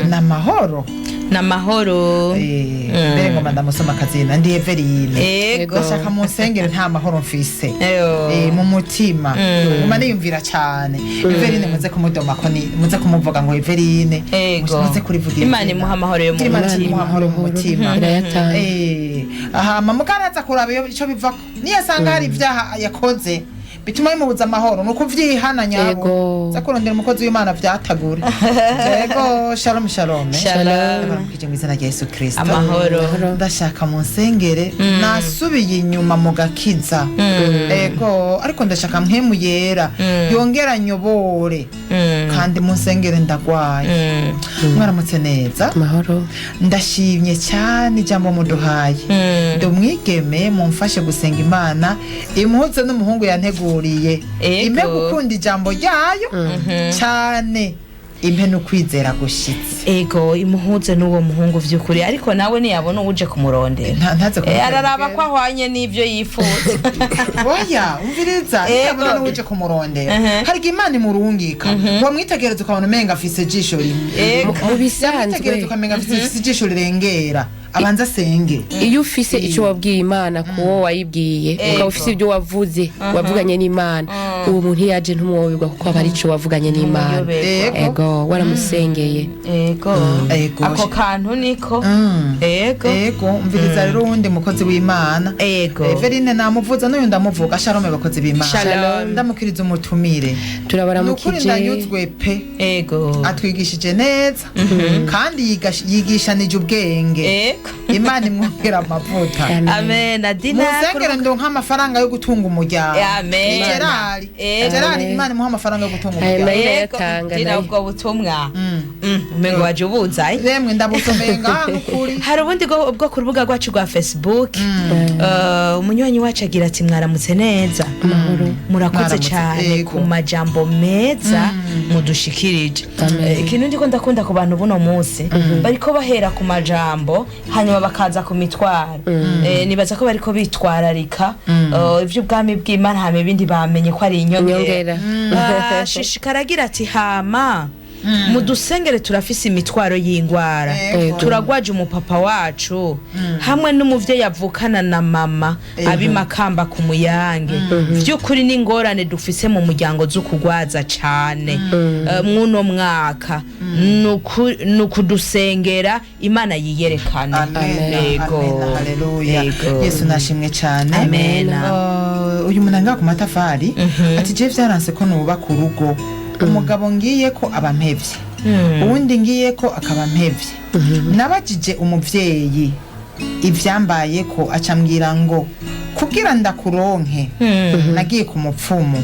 N'amahoro. N'amahoro. Mbere ngoma ndamusoma akazina, ndi Everine. Ego. Ndashaka mu nsengero, nta mahoro mfise. Eyo. Mu mutima nguma niyumvira cyane. Everine muze kumudoma ko ni muze kumuvuga ngo Everine. Ego. Muze kurivuga Imana izina. imuha amahoro yo mu Imana mutima. imuha amahoro mu mutima. Irayatanga. Hama mugaraza kuraba iyo ico bivako, niyo asanga hari ibyaha yakoze bituma bimubuza amahoro, ni ukuvyihana nyabo. Ego. Za kurondera umukozi w'Imana vyatagure. Ego, shalom shalom. Shalom. Ndabaramukije mu izina rya Yesu Kristo. Amahoro. Ndashaka mu nsengere, nasubiye inyuma mu gakiza. Ego, ariko ndashaka mpemu yera yongera nyobore, kandi mu nsengere ndagwaye. Mwaramutse neza. Amahoro. Ndashimye cyane ijambo muduhaye. Ndi umwigeme, mumfashe gusenga Imana impuze n'umuhungu yanteguriye, Ego. impe gukunda ijambo ryayo cyane. Impe n'ukwizera gushitse. Ego, imuhuze n'uwo muhungu vy'ukuri, ariko nawe ntiyabona uwuje kumurondera. Ntaze kumutera Araraba ubwenge. ko ahwanye n'ivyo yifuza. Oya, umviriza. Ego. Ntabona n'uje kumurondera, hari igihe Imana imurungika, wamwitegereza ukabona umenga afise ijisho rimwe. Ego. Mu bisanzwe Yamwitegereza ukamenga afise ijisho rirengera, abanza asenge. Iyo ufise icyo wabwiye Imana, kuwo wayibwiye, ukaba ufise ibyo wavuze, wavuganye n'Imana, uwo muntu iyo yaje ntumwoberwa, kuko aba ari ico wavuganye n'Imana. Ntumuyobegwa. Ego. Ego, waramusengeye. Ego. Ego. Ako kantu niko. Ego. Ego, umviriza rero, uwundi mukozi w'Imana. Ego. Everine namuvuza, n'uyu ndamuvuga. Shalom, bakozi b'Imana. Shalom. Ndamukiriza umutumire. Ni ukuri Turabaramukije. ndanyuzwe pe. Ego. Atwigishije neza kandi yigishanije ubwenge. Ego. Imana imwongera amavuta. Amen. Amen. Adina. Musengere ndonka amafaranga yo gutunga umuryango. Amen. Ni Gerard. Ego. Gerard, Imana imuha amafaranga yo gutunga Ayo umuryango. mahera Ego, yatanga Dina, nayo. ubwo butumwa umengo waje ubuzaye. Remwe, ndabusomeye ngaha nukuri. Hari ubundi bwo ku rubuga rwacu rwa Facebook. Umunywanyi wacu agira ati: "Mwaramutse neza, murakoze Mwaramutse, cyane yego. ku majambo meza mudushikirije." Ikintu ndiko ndakunda ku bantu buno munsi, bariko bahera ku majambo hanyuma bakaza ku mitwaro. Nibaza ko bariko bitwararika ivy'ubwami bw'Imana, hama ibindi bamenye ko ari inyongera. Inyongera. Shishikara agira ati: "Hama mudusengere, turafise imitwaro y'ingwara. Yego. Turagwaje umupapa wacu hamwe n'umuvyeyi avukana na mama abimakamba ku Muyange. Vy'ukuri n'ingorane dufise mu muryango zo kugwaza cane. Mw'uno mwaka ni ukudusengera Imana yiyerekane." Amen. Yego. Amen. Haleluya. Yego. Yesu nashimwe cyane. Amen. Uyu muntu ngaha ku matafari ati: "Je vyaranse ko nubaka urugo. Umugabo ngiye ko aba mpevye, uwundi ngiye ko akaba mpevye. Nabajije umuvyeyi ivyambaye ko, acambwira ngo kugira ndakuronke nagiye ku mupfumu.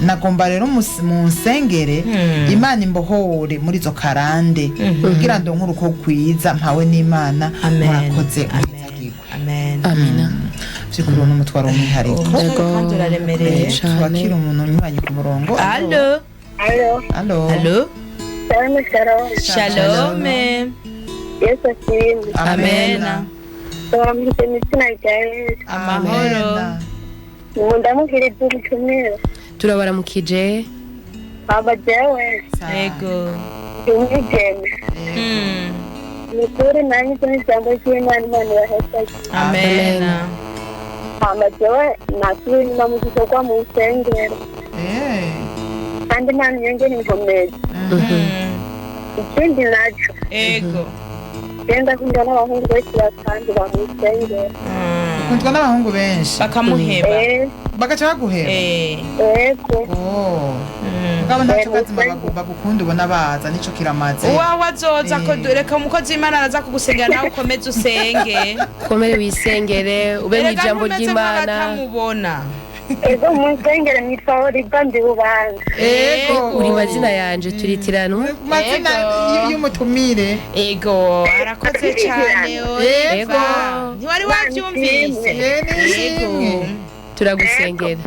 Nagomba rero munsengere Imana imbohore muri izo karande kugira ndonke urugo rwiza mpawe n'Imana. Amen. Murakoze, Amen. muhezagirwe." Amen. Amina. Vy'ukuri uwo n'umutwaro w'umwihariko. Umutwaro kandi uraremereye. Cane. Twakira umuntu unyuranye ku murongo. Allo? Alo. Allo? Allo? Shalom, shalom. Shalom. Yesu ashimwe. Amena. Turamutse mu izina rya Yesu. Amahoro. Ubu ndamubwiriza ubutumire. Turabaramukije. Baba, jewe Ego. ndi umwigeme. Ni ukuri nanyuze n'ijambo ry'Imana, Imana ibahesage. Amena. Hama jewe nasubiye inyuma mu gikorwa mu nsengero, kandi Imana inyongera inkomezi. Ikindi naco, Ego. genda kunda n'abahungu benshi batandura mu nsengero. Ukundwa n'abahungu benshi? Bakamuheba. Eh. Bagaca baguheba? Eh. Ego. Oh. Mugabo ntacyo kazima, bagukunda ubona baza nico kiramaze. Uwawe azoza ko reka umukozi w'Imana araza kugusengera, nawe ukomeze usenge. Ukomere wisengere, ube mu Erega ijambo ntumeze ry'Imana. nk'abatamubona. Ego, mu nsengero nitwa Oliva, ndi Bubanza. Ego. Uri mazina yanje, turitiranwa. Mazina Ego. y'umutumire. Ego, arakoze cyane Ego. Oliva, ntiwari wabyumvise. Eh, nishimwe. Turagusengera.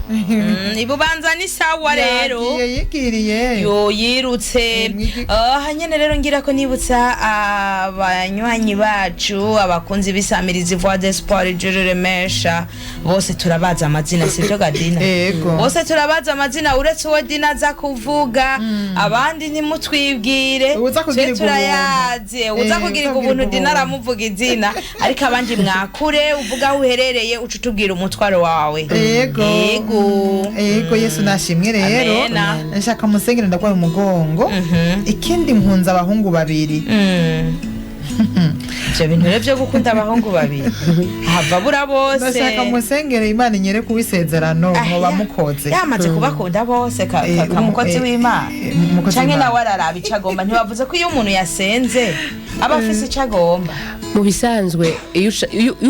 Ibubanza ni sawa rero. Yagiye yigiriye. Yo, yirutse. Aha nyene rero ngira ko nibutsa abanywanyi bacu, abakunzi b'isamirizi Voix d'Espoir Ijuru Remesha, bose turabaza amazina, sivyo Gadina? Ego. Bose turabaza amazina uretse uwo Dina aza kuvuga, abandi ntimutwibwire. Uza Twe kugirirwa ubuntu. turayazi uza Eh, kugirirwa uza ubuntu. kugirirwa Dina ubuntu. aramuvuga izina, ariko abandi mwakure uvuga aho uherereye, uca utubwira umutwaro wawe. Ego. Ego. Ego, Yesu nashimwe rero. Amena. Nshaka musengere, ndagwaye umugongo. Ikindi, nkunze abahungu babiri. Ivyo bintu rero vyo gukunda abahungu babiri, hava bura bose. Ndashaka musengere Imana inyere kuba isezerano Ah, mwoba mukoze. Yamaze kubakunda bose ka mukozi w'Imana. Umukozi Canke w'Imana. nawe araraba ico agomba. Ntibavuze ko iyo umuntu yasenze aba afise ico agomba? Mu bisanzwe iyo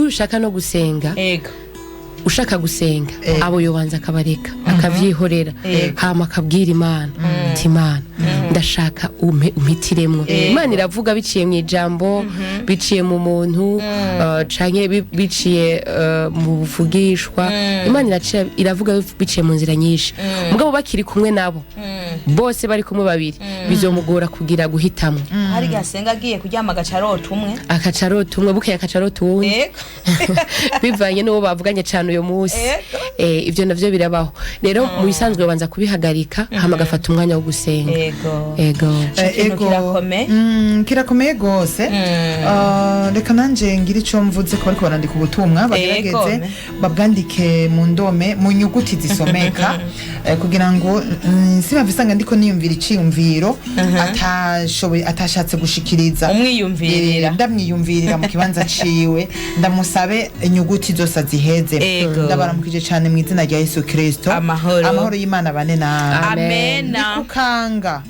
ushaka no gusenga, Ego. ushaka gusenga, abo yobanza akabareka, akavyihorera, hama akabwira Imana ati: "Imana, Ndashaka umpitiremwo. Imana iravuga biciye mu ijambo, biciye mu muntu, canke biciye mu buvugishwa. Imana iravuga biciye mu nzira nyinshi. Mugabo bakiri kumwe nabo bose, bari kumwe babiri, bizomugora kugira guhitamo. Hari igihe asenga agiye kuryama agaca arota umwe. Akaca arota umwe, bukeye akaca arota uwundi, bivanye n'uwo bavuganye cyane uyo munsi. Ibyo navyo birabaho. Rero mu bisanzwe babanza kubihagarika, hama agafata umwanya wo gusenga. Ego. Ico kintu kirakomeye. Kirakomeye gose. Reka nanje ngira ico mvuze ko bariko barandika ubutumwa, bagerageze babwandike mu ndome, mu nyuguti zisomeka, kugira ngo simava isanga ndiko niyumvira iciyumviro atashoboye, atashatse gushikiriza. Umwiyumvirira. Ndamwiyumvirira mu kibanza ciwe, ndamusabe inyuguti zose aziheze. Ndabaramukije cane mu izina rya Yesu Kristo. Amahoro. Amahoro y'Imana bane nawe. Amena. Ndikukanga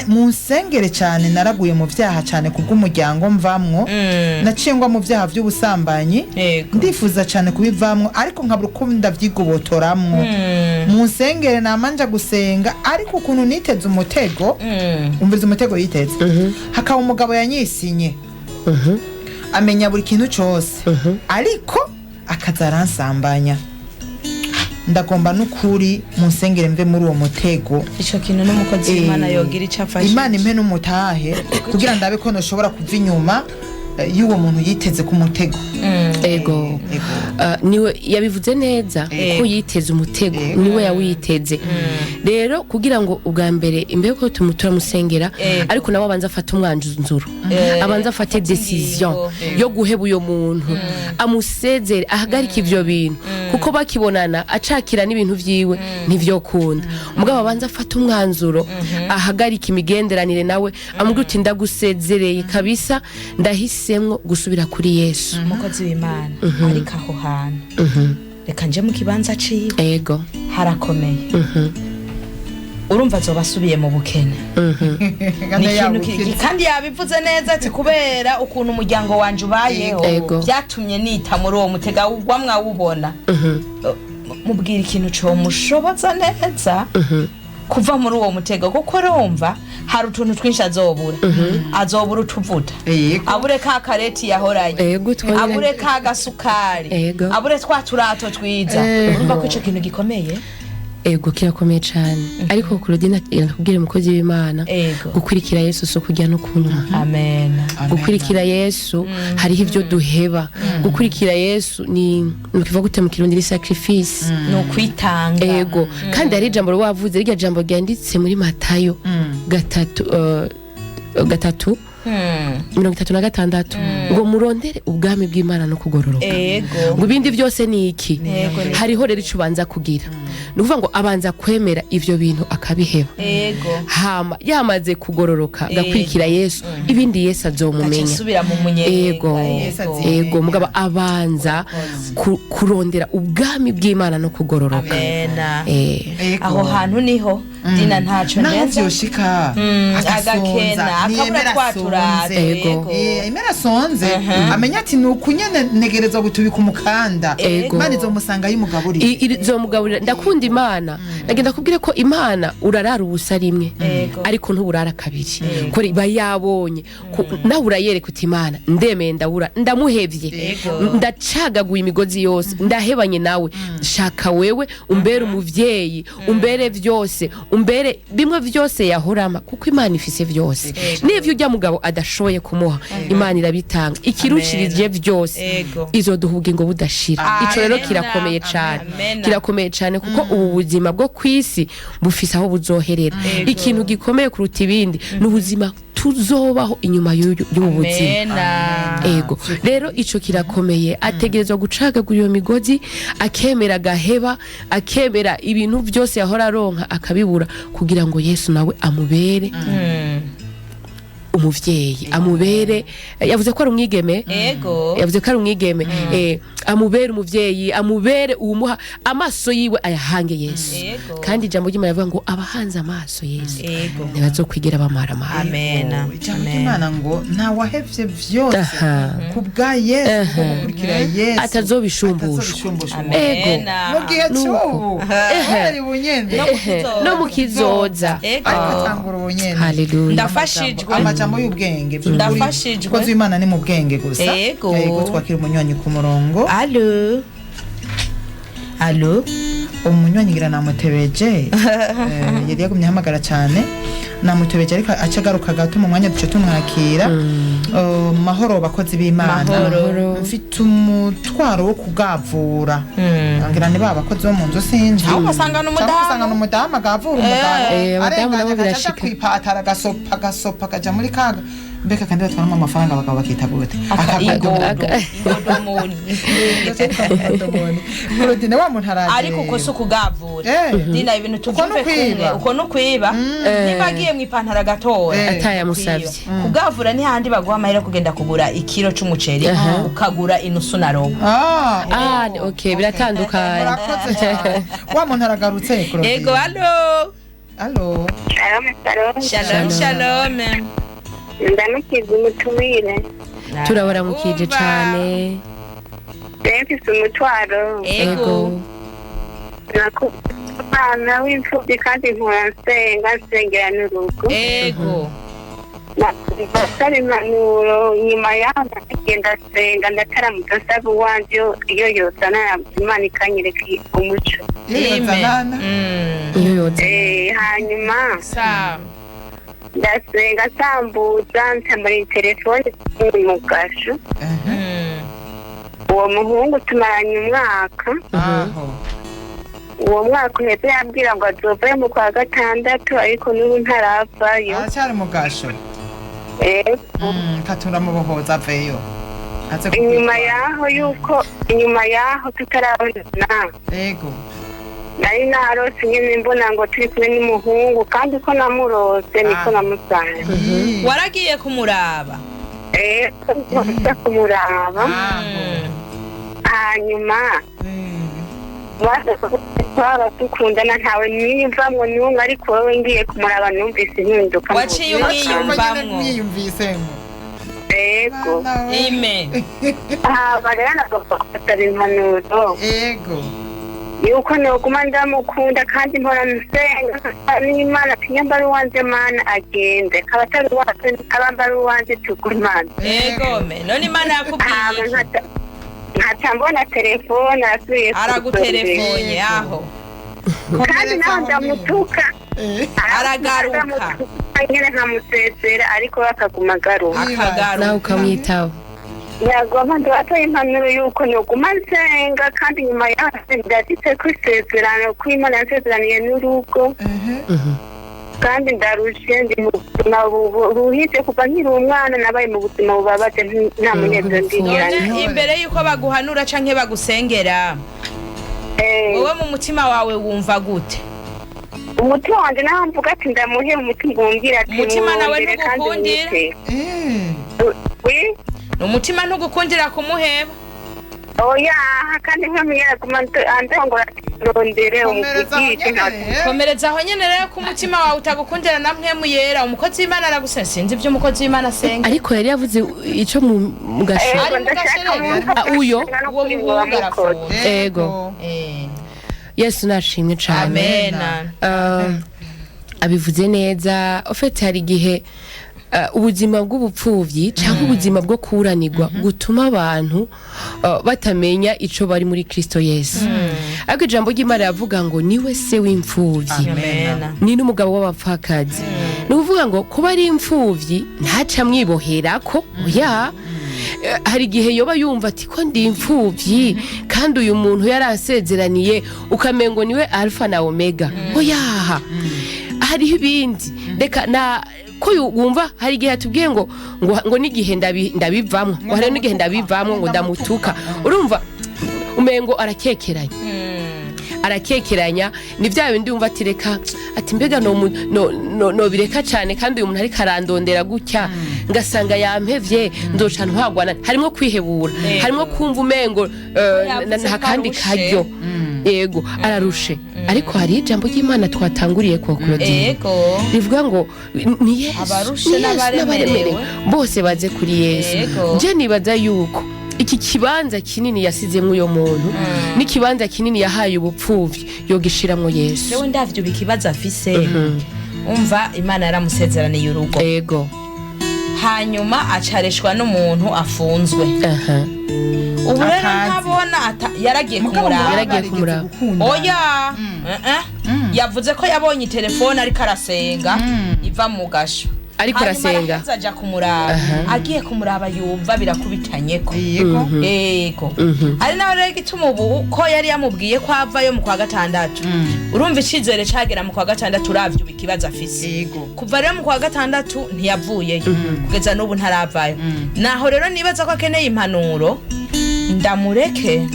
munsengere cyane, naraguye mu vyaha cyane kubw'umuryango mvamwo. Naciye ngwa mu vyaha vy'ubusambanyi. Ndifuza cyane kubivamwo, ariko nkabura uko ndavyigobotoramwo. Munsengere, namanja gusenga, ariko ukuntu niteze umutego, umviriza umutego yiteze, hakaba umugabo yanyisinye, amenya buri kintu cose, ariko akaza aransambanya. Ndagomba n'ukuri munsengere mve muri uwo mutego. Ico kintu n'umukozi w'Imana yogira ico afashe. Imana impe n'umutahe kugira ndabe ko noshobora kuva inyuma y'uwo muntu yiteze ku mutego. Ego. Ego. Niwe yabivuze neza ko yiteze umutego, niwe yawiteze. Rero kugira ngo ubwa mbere, imbere ko turamusengera, ariko nawe abanza afate umwanzuro, abanza afate décision ingingo. yo guheba uyo muntu, amusezere, ahagarike ivyo bintu, kuko bakibonana acakira n'ibintu vyiwe ntivyokunda. Mugabo abanza afate umwanzuro, ahagarike imigenderanire nawe, amubwira uti: "Ndagusezereye kabisa, ndahisemwo gusubira kuri Yesu." Umukozi w'Imana, ariko aho hantu reka nje mu kibanza ciwe. Harakomeye. Urumva azoba asubiye mu bukene. Kandi Ni ikintu yabukene. kandi yabivuze neza ati: "Kubera ukuntu umuryango wanje ubayeho, byatumye nita muri uwo mutega wamwawubona." Mubwira ikintu comushoboza neza kuva muri uwo mutego, kuko urumva hari utuntu twinshi azobura. Azobura utuvuta, abure ka kareti yahoranye, abure ka gasukari, abure twa turato twiza. Urumva ko ico kintu gikomeye. Ego, kirakomeye cyane. Ariko Claudine irakubwira, umukozi w'Imana, gukurikira Yesu si kurya no kunywa. Amen. Gukurikira Yesu hariho ibyo duheba. Gukurikira Yesu ni nukivuga gute mu Kirundi? Ni sacrifice. Ni ukwitanga. Ego. Kandi hari ijambo wavuze, rirya jambo ryanditse muri Matayo 3, 3 36, ngo murondere ubwami bw'Imana no kugororoka, ngo ibindi byose ni iki? Hariho rero icyo ubanza kugira, ni ukuvuga ngo abanza kwemera ivyo bintu akabiheba, hama yamaze kugororoka, agakurikira Yesu, ibindi Yesu Aca azomumenya. asubira mu munyenga. Yesu azimenya. Ego, mugabo abanza kurondera ubwami bw'Imana no kugororoka. Amena. Ego. Aho hantu niho dina ntaco Naho ndenza. vyoshika agasonza, Agakena, akabura ntiyemera twa turato. asonze. Emera asonze, amenya ati: "Ni uku nyene ntegerezwa gutubika umukanda." Imana izomusanga yimugaburire. Izomugaburira. Ndakunda Imana. Nagenda kubwire ko Imana urarara ubusa rimwe, ariko ntuburara kabiri, ko iba yabonye. Nawe urayereka uti: "Imana, ndemeye, ndabura, ndamuhevye, ndacagaguye imigozi yose, ndahebanye nawe. Shaka wewe umbere umuvyeyi, umbere vyose, umbere bimwe vyose yahorama," kuko Imana ifise vyose. N'ivyo ujya mugabo adashoboye kumuha, Imana irabitanga ikirushirije vyose. Izoduha ubugingo budashira. Ico rero Amen. kirakomeye cane. Amen. Kirakomeye cane, kuko ubu buzima bwo kwisi bufise aho buzoherera. Ikintu gikomeye kuruta ibindi ni ubuzima tuzobaho inyuma y'ubu buzima. Amena. Ego, rero ico kirakomeye. Ategerezwa gucagagura iyo migozi, akemera agaheba, akemera ibintu byose yahora aronka akabibura, kugira ngo Yesu nawe amubere. Umuvyeyi amubere, yavuze ko ari umwigeme. Ego. Yavuze ko ari umwigeme, amubere umuvyeyi, amubere uwumuha amaso yiwe ayahange Yesu. Ego. Kandi ijambo ry'Imana rivuga ngo abahanze amaso Yesu ntibazokwigira bamara amara. Amena. Ijambo Amen. ry'Imana ngo ntawahevye vyose ku bwa Yesu, ku gukurikira Yesu, Atazobishumbushwa. atazobishumbushwa. Ego. Mu gihe cy'ubu hari bunyene. No mu kizoza. No mu kizoza. Ego. Ariko atangura ubunyene. Haleluya. Ndafashijwe. Amajambo y'ubwenge by'ukuri. Ndafashijwe. Umukozi w'Imana ni mu bwenge gusa. Ego. Yego, twakira umunywanyi ku murongo. Allo, allo. Umunywanyi ngira namutebeje. Yari yagumye ahamagara cyane, namutebeje, ariko aca agaruka gato mu mwanya duce tumwakira. Mahoro bakozi b'Imana. Mahoro. Mfite umutwaro wo kugavura, ngira ni ba bakozi bo mu nzu, sinzi. Aho ugasanga ni umudamu. Cyangwa ugasanga ni umudamu agavura umugabo. Abadamu nabo arenganya agaca aja birashika. kwipatara, agasopa agasopa, akaja muri kaga mbega, kandi batwaramo amafaranga abagabo bakita gute? Ingodo, ingodomoni. Claudine, wa muntu araje. Ariko uko si ukugavura. Dina, ibintu Uko tuvyumve ni ukwiba. kumwe. Uko ni ukwiba. Niba agiye mu ipantaro agatora, Atayamusavye. kwiba. Kugavura ni handi baguha amahera yo kugenda kugura ikiro c'umuceri, ukagura inusu na robo. Ah, Ah, okay, biratandukanye. Murakoze cyane. Wa muntu aragarutse, Claudine. Ego, allo. Allo. Shalom, shalom. Shalom, shalom. Ndamukiza umutumire. Turabaramukije Umva. cane. Rero mfise umutwaro. Ego. Umwana w'imfubyi, kandi nkora nsenga, nsengera n'urugo. Ego. Ndasaba impanuro. Nyuma yaho ndagenda nsenga, ndataramutse nsaba uwanje iyo yozana, Imana ikanyereka umuco. Iyo Ime. yozanana. Iyo yoza. Hanyuma Sawa. ndasenga, nsambuza nsamura telefone mu gasho. Uwo muhungu tumaranye umwaka. Aho. Uwo mwaka uheze yabwira ngo azovayo mu kwa gatandatu, ariko n'ubu ntaravayo. Aracyari mu gasho. Ego. Katuramubohoza aveyo. Aze Inyuma kukwitwara. yaho yuko inyuma yaho tutarabonana, Ego. nari narose nyine mbona ngo turi kumwe n'umuhungu, kandi uko namurose niko namusanze. Waragiye kumuraba? Ego, nza kumuraba. Aho. Hanyuma twaba dukundana, ntawe niyumvamwo n'umwe, ariko wowe ngiye kumuraba numvise impinduka mu Waciye buzima. umwiyumvamwo. Mwiyumvisemo. Ego. Mwana we. Ime. Haba rero nagomba gusaba impanuro Ego. yuko noguma ndamukunda, kandi mpora nsenga n'Imana ati nyambara uwanje Mana agende, akaba atari uwacu abambara uwanje tugumane. Ego me. None Imana yakubwiye Hama iki? nkaca mbona telefone asubiye. Aragutelefone aho. Kandi naho ndamutuka. Aragaruka. Ndamutuka nyene nkamusezera, ariko we akaguma agaruka. Nawe Akagaruka. ukamwitaba. Yagomba ndabatoye impanuro yuko noguma nsenga, kandi nyuma yaho ndafite ko isezerano ko Imana yansezeraniye n'urugo, kandi ndarushe, ndi mu buzima buruhije. Kuva nkiri umwana nabaye mu buzima bubabaje, nta munezero ndigera. None imbere yuko baguhanura canke bagusengera, wowe mu mutima wawe wumva gute? Umutima wanje naho mvuga ati ndamuhe, umutima umbwira ati Umutima nawe mwongere kandi ntugukundira? mwite. Wi? Umutima ntugukundira kumuheba? Oya, kandi nkamuyaguma andongora ati rondere umuvugishe nta Komereza aho nyene rero, ko umutima wawe utagukundira na mpwemu yera. Umukozi w'Imana aragusenga, sinzi ibyo umukozi w'Imana asenga. Ariko yari yavuze ico mu gasho. Ego, Ari mu ndashaka gasherere. umuntu Ah, uyo? Uwo muhungu arafunze. Ego. Yesu nashimwe cane. Amena. Abivuze neza ufite. Hari igihe ubuzima bw'ubupfuvyi cyangwa ubuzima bwo kuburanirwa gutuma abantu batamenya ico bari muri Kristo Yesu, ariko ijambo ry'Imana riravuga ngo niwe se w'imfuvyi, Amena. ni n'umugabo w'abapfakazi. Ni ukuvuga ngo kuba ari imfuvyi ntaca amwiboherako. Oya. Hari igihe yoba yumva ati ko ndi imfuvyi kandi uyu muntu yarasezeraniye, ukamengo niwe alpha na omega. Oyaha, hariho ibindi. Reka na ko wumva hari igihe atubwiye ngo n'igihe ndabivamwo, ngo hari n'igihe ndabivamwo ngo ndamutuka, urumva umengo arakekeranye. Arakekeranya, ni bya bindi wumva ati reka, ati mbega no bireka cyane, kandi uyu muntu ariko arandondera gutya, ngasanga yampevye, nzoca ntwagwana. Harimo kwihebura, harimo kumva umengo Yavuze nta ko kandi arushe. karyo. Yego, ararushe, ariko hari ijambo ry'Imana twatanguriye ko, Claudine, rivuga ngo ni Yesu, Abarushe ni Yesu n'abaremerewe. n'abaremerewe bose baze kuri Yesu. Je nibaza yuko iki kibanza kinini yasizemo uyo muntu n'ikibanza kinini yahaye ubupfuvyi yogishiramwo Yesu. Jewe ndavyo ikibazo afise, umva, Imana yaramusezeraniye urugo, hanyuma acareshwa n'umuntu afunzwe. Ubu rero Akazi. ntabona yaragiye Mugabo ngo kumuraba. baba Yaragiye barigeze kumuraba. gukundana. Oya, yavuze ko yabonye telefone ariko arasenga iva mu gasho. Ariko Hanyuma arasenga. araheza aja kumuraba. Agiye kumuraba yumva birakubitanyeko. Yego, ari nawe rero igituma ubu ko yari yamubwiye ko avayo mu kwa gatandatu, urumva icizere cagera mu kwa gatandatu. Uravye ubu ikibazo afise, kuva rero mu kwa gatandatu ntiyavuyeyo, kugeza n'ubu ntaravayo. Naho rero nibaza ko akeneye impanuro, ndamureke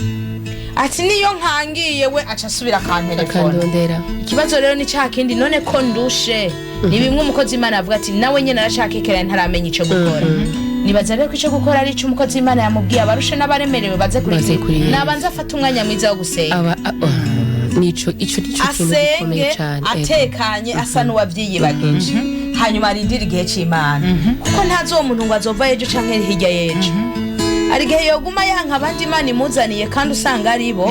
ati niyo nkangiye we aca asubira akantelefona. Akandondera. Ikibazo rero ni ca kindi, none ko ndushe? Ni bimwe umukozi w'Imana avuga ati nawe nyene arashakekeranya, ntaramenya ico gukora. Nibaza rero ko ico gukora ari ico umukozi w'Imana yamubwiye: abarushe n'abaremerewe baze kuri Baze kuri Yesu. Nabanza afate umwanya mwiza wo gusenga. Aba oh, nico, ico nico kintu gikomeye Asenge cane. atekanye, asa n'uwavyiyibagije, hanyuma arindire igihe c'Imana, kuko ntazi uwo muntu ngo azova ejo canke hirya y'ejo. Hari igihe yoguma yanka abandi Imana imuzaniye kandi usanga ari bo.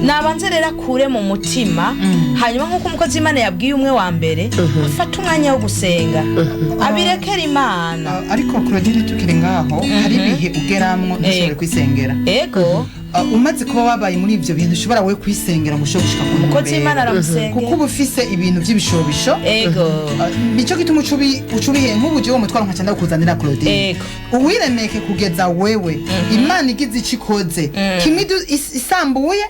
Nabanze rero akure mu mutima, hanyuma nk'uko umukozi w'Imana yabwiye umwe wa mbere, afate umwanya wo gusenga, abirekere Imana. Ah, ariko Claudine, tukiri ngaho, hari ibihe ugeramwo ntushobore kwisengera. Ah, umaze kuba wabaye muri ivyo bintu, ushobora we kwisengera ngo ushobore gushika ku Umukozi w'Imana ntumbero, aramusengera. Kuko uba ufise ibintu vy'ibishobisho. Ah, nico gituma uca ubihe nk'ubu jewe umutwaro nkaca ndawukuzanira, Claudine. Uwiremeke kugeza wewe Imana igize ico ikoze kimwe, isambuye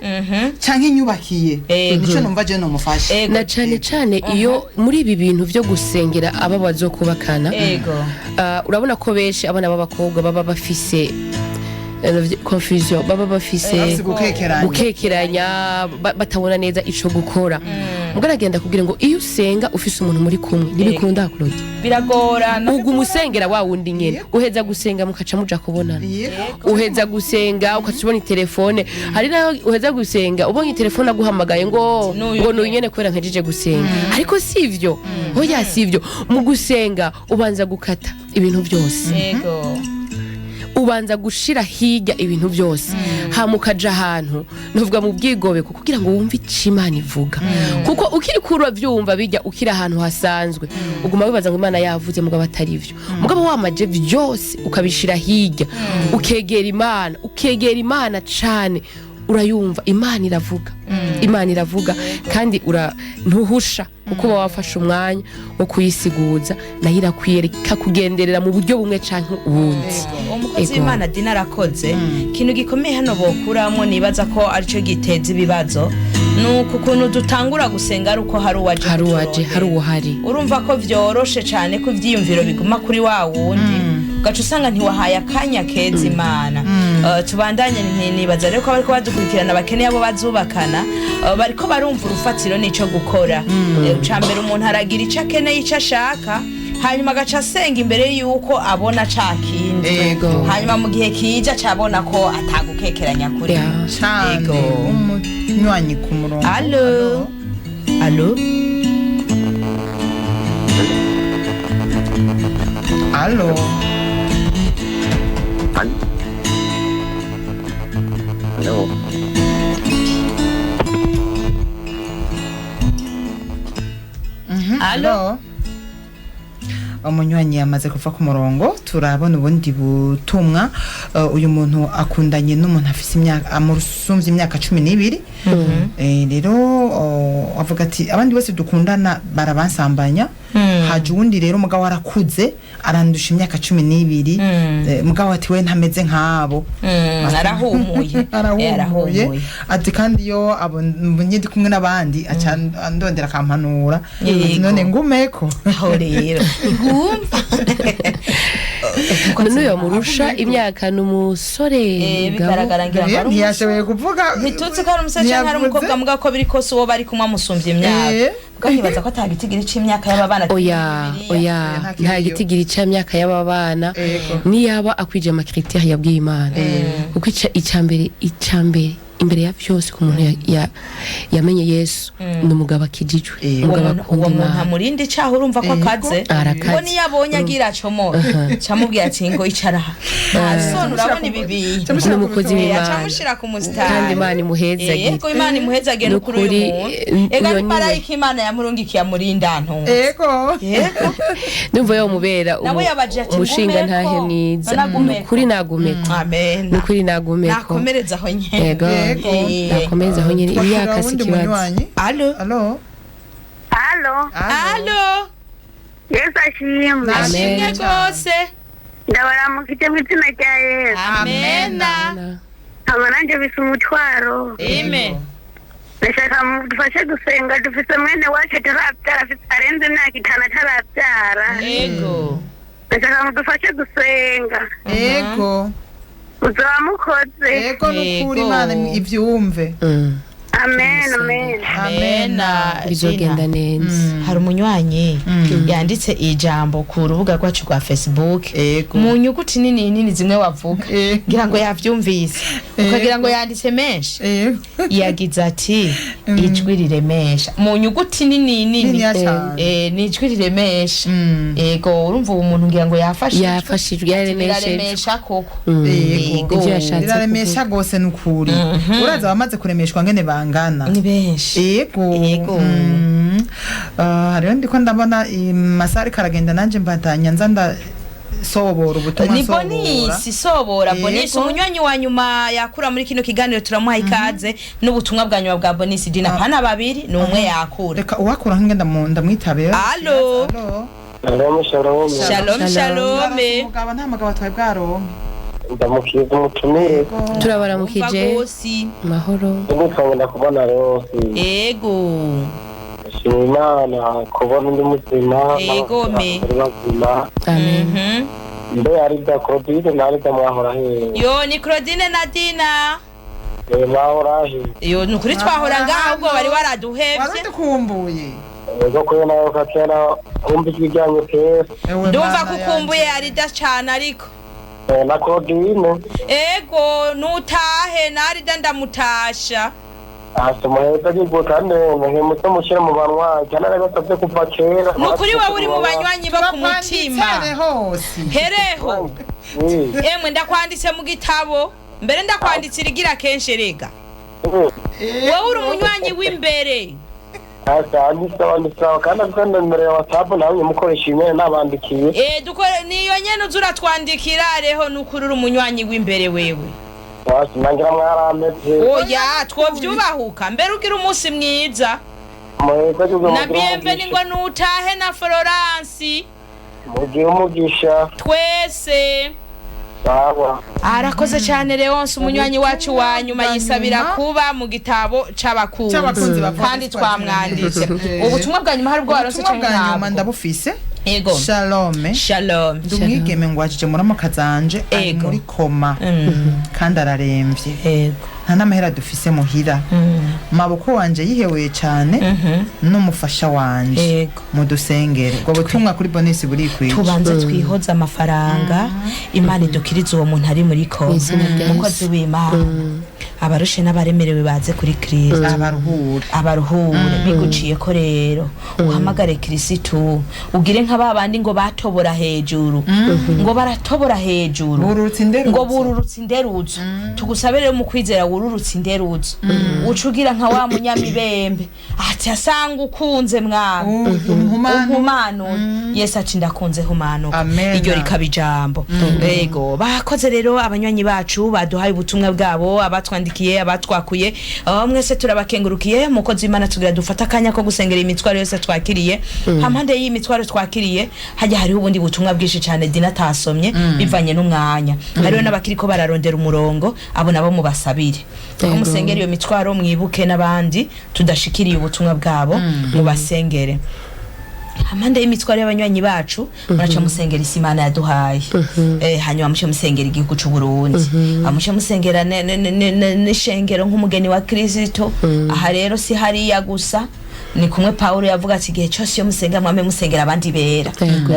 canke inyubakiye. Nico numva jewe nomufasha. Na cane cane iyo muri ibi bintu vyo gusengera aba bazokubakana, urabona ko benshi abana b'abakobwa baba bafise confusion, baba bafise Bafise gukekeranya. Gukekeranya, batabona neza ico gukora. Mbwa aragenda kugira ngo iyo usenga ufise umuntu muri kumwe ntibikunda, Claude. Biragorana. Ubwo umusengera wa wundi nyene, uheza gusenga mukaca muja kubonana. Uheza gusenga ukaca ubona telefone, hari naho uheza gusenga ubonye telefone aguhamagaye ngo N'uyu ngo nuyu nyene. Nyene kubera nkejeje gusenga. Ariko sivyo, oya, sivyo. Mu gusenga ubanza gukata ibintu byose, ubanza gushira hirya ibintu byose, hama ukaja ahantu nuvuga mu bwigobeko kugira ngo wumve ico Imana ivuga, kuko ukiri kura vyumva bijya ukiri ahantu hasanzwe uguma wibaza ngo Imana yavuze, mugabo atari vyo. Mugabo wamaje vyose ukabishira hirya, ukegera Imana, ukegera Imana cane, urayumva. Imana iravuga, Imana iravuga, kandi ura ntuhusha, kuko uba wafashe umwanya wo kuyisiguza, nayo irakwiyereka kugenderera mu buryo bumwe canke ubundi. Umukozi w'Imana Dina arakoze ikintu gikomeye hano bokuramo. Nibaza ko aricyo giteza ibibazo, ni uku kuntu dutangura gusenga ari uko hari uwaje Hari uwaje, kuturondera. hari uwuhari. Urumva ko vyoroshe cane ko ivyiyumviro biguma kuri wa wundi, ugaca usanga ntiwahaye akanya keza Imana. Tubandanye. Nibaza rero ko bariko badukurikirana bakeneye abo bazubakana, bariko barumva urufatiro n'ico gukora. Ica mbere umuntu aragira ico akeneye, ico ashaka, hanyuma agaca asenga imbere yuko abona ca kindi. Hanyuma mu gihe kija acabona ko atagukekeranya kuri. Cane. Umunywanyi ku murongo. Allo, allo. Allo. Allo. Allo. Umunywanyi yamaze kuva ku murongo. Turabona ubundi butumwa. Uyu muntu akundanye n'umuntu afise imyaka, amusumbye imyaka 12. Rero avuga ati abandi bose dukundana barabansambanya, haje uwundi rero mugabo arakuze, arandusha imyaka 12. Mugabo ati we ntameze nk'abo. Arahumuye. Arahumuye. Arahumuye. Ati kandi iyo abonye ndi kumwe n'abandi aca andondera akampanura. Ati none ngumeko? Aho rero ntiwumva. None uyo murusha imyaka ni umusore. Eh, mugabo. bigaragara ngira ngo ari umusore. Ntiyashoboye kuvuga. Ntituzi ko ari umusore cyangwa ari Ntiyavuze. umukobwa, mugabo ko biri kose uwo bari kumwe amusumbya imyaka. Eh. Kuko nkibaza ko ata gitigiri c'imyaka y'aba bana kiri Oya. muri Bibiliya. Oya. Nta Nta kiriyo. gitigiri c'imyaka y'aba bana. Yego. Niyaba akwije ama critères yabwiye Imana, kuko ica mbere imbere ya vyose ku muntu yamenye Yesu ni umugabo akijijwe, Yego. Uwo umugabo muntu, akunda uwo muntu Imana. amurinda icaha, urumva ko akaze. Arakaze. Ngo niyo abonye agira acomora, camubwira ati: "Ngo icara aha, nta soni, urabona ibi bintu." Camushira ku N'umukozi mutumba. w'Imana. Acamushira ku musitari. Kandi Imana imuhezagire. Yego, Imana imuhezagire n'ukuri uyu Nukuri, muntu. Ega uyo ni niwe. marayika Imana yamurungikiye amurinda ntunze. Ego. Yego. Ndumva yomubera Nawe yabaje ati, umushinga "Ngumeko." ntahe mwiza. Nagumeko. Nukuri nagumeko. Amen. Nukuri nagumeko. Nakomereza aho nyene. Yego. Yego. Nakomereza aho nyene, Twakira imyaka si uwundi ikibazo. munywanyi. Alo. Alo. Halo. Alo. Yesu ashimwe. Ashimwe rwose. Ndabaramukije mu izina rya Yesu. Amena. Aba nanjye bisa umutwaro. Amen. Ndashaka mudufashe gusenga, dufise mwene wacu atarabyara, afise arenze imyaka 5 atarabyara. Yego. Ndashaka mudufashe gusenga. Ego. Muzoba mukoze. Ego, nukuri. Yego. Imana ivyumve. Amen, amen. Amena. Bizogenda neza. Hari umunywanyi yanditse ijambo ku rubuga rwacu rwa Facebook Ego. mu nyuguti nini nini zimwe wavuga, Ego. ngira ngo yavyumvise, ukagira ngo yanditse menshi. Ego. Yagize ati: "Ijwi riremesha", mu nyuguti nini nini. Niniya cane. Eh, ni ijwi riremesha. Mm. Ego, urumva uwo muntu ngira ngo yafashijwe. Yafashijwe, yararemeshejwe. Biraremesha koko. Yego. Ivyo yashatse Riraremesha gose nukuri. Uraza abamaze kuremeshwa ngene bangana. Ni benshi. Ego. Yego. Hariho ndiko ndabona amasaha ariko aragenda, nanje mbandanya nza ndasobora ubutumwa. Ni nsobora. Bonisi sobora. Yego. Bonisi, umunywanyi wa nyuma yakura muri kino kiganiro, turamuha ikaze n'ubutumwa bwa nyuma bwa Bonisi. Dina, pana babiri, ni umwe yakura. Reka uwakura nkinge ndamwitabe. Alo. Alo. Shalom, shalom. Shalom, shalom. Umugabo, nta mugabo twari bwaronke. Ndamukiza umutumire. Turabaramukije. Umva gosi. Mahoro. Ndagukunda kubona rose. Ego. Ndashima Imana kubona undi muzima. Yego, me. N'abakiri bazima. Amen. Mbe Arida, Claudine na Arida, mwahora hehe? Yo, ni Claudine na Dina. Eh, mwahora he? Yo, ni ukuri twahora ngaho, ahubwo bari waraduhevye. Warudukumbuye. Ego, kuyo nawe kera wumva ijwi ryanyu kera. Ewe Ndumva Mana kukumbuye Arida cane ariko. Eh, na Claudine. Ego, nutahe na Arida ndamutasha. Asa muheza agirwa kandi ntimuze mushyire mu banywanyi cyane, arabasabye kuva kera. Ni ukuri wowe uri mu banywanyi bo ku mutima. Turakwanditse hose. Hereho. Eh, Emwe, ndakwanditse mu gitabo mbere, ndakwanditse irigira kenshi rega. Wowe uri umunywanyi w'imbere. Asa ni sawa, ni sawa, kandi afite nomero ya WhatsApp nawe mukoresha imwe nabandikiye. Eh, dukore niyo nyene uza uratwandikira reho, nukuri uri umunywanyi w'imbere wewe. Wasi nangira mwarameze. Oya, twovyubahuka mbere, ugira umunsi mwiza. Muheza agirwa. Na Bienveni ngo nutahe na Florence. Mugire umugisha. Twese. Sawa. Arakoze cyane Leonce, umunywanyi wacu wa nyuma, Bwa yisabira nyuma. kuba mu gitabo C'abakunzi c'abakunzi ba kandi Voice twamwanditse. Eh. Ubutumwa bwa nyuma hari ubwo waronse Ubutumwa canke bwa nyuma ntabwo? ndabufise. Ego. Shalome. Shalom. Ndi umwigeme ngwajije muramuka zanje ari Ego. muri koma kandi araremvye. Ego. Nta n'amahera dufise muhira. Maboko wanje yiheweye cane n'umufasha wanje. Ego. Mudusengere. Ubwo butumwa kuri bonisi burikwije. Tubanze twihoze amafaranga, Imana idukirize uwo muntu ari muri koma. Mw'izina rya Yesu. Umukozi w'Imana, abarushe n'abaremerewe baze kuri Kristo Abaruhure. abaruhure. Biguciye ko rero uhamagare Kirisitu, ugire nka ba bandi ngo batobora hejuru, ngo baratobora hejuru. Bururutse inderutso. Ngo bururutse inderutso. Tugusabe rero mu kwizera wururutse inderutso, uca ugira nka wa munyamibembe ati: "Asanga ukunze mwana Umhumanu. umpumanure." Yesu ati: "Ndakunze, humanuka." Amen. Iryo rikaba ijambo. Ego, bakoze rero abanywanyi bacu baduhaye ubutumwa bwabo, abatwandikiye, abatwakuye, mwese turabakengurukiye. Mukozi w'Imana, tugira dufate akanya ko gusengera imitwaro yose twakiriye. Hampande y'iyi mitwaro twakiriye, hajya hariho ubundi butumwa bwinshi cyane Dina atasomye bivanye n'umwanya. Hariho n'abakiriko bararondera umurongo, abo nabo mubasabire ko Ego. musengera iyo mitwaro, mwibuke n'abandi tudashikiriye ubutumwa bwabo, mubasengere. Hampande y'imitwaro y'abanywanyi bacu, muraca musengera isi Imana yaduhaye. Hanyuma muce musengera igihugu c'u Burundi, muce musengera n'ishengero nk'umugeni wa Kristo. Aha rero si hariya gusa, ni kumwe Pawulo yavuga ati igihe cyose iyo musenga mwame musengera abandi bera.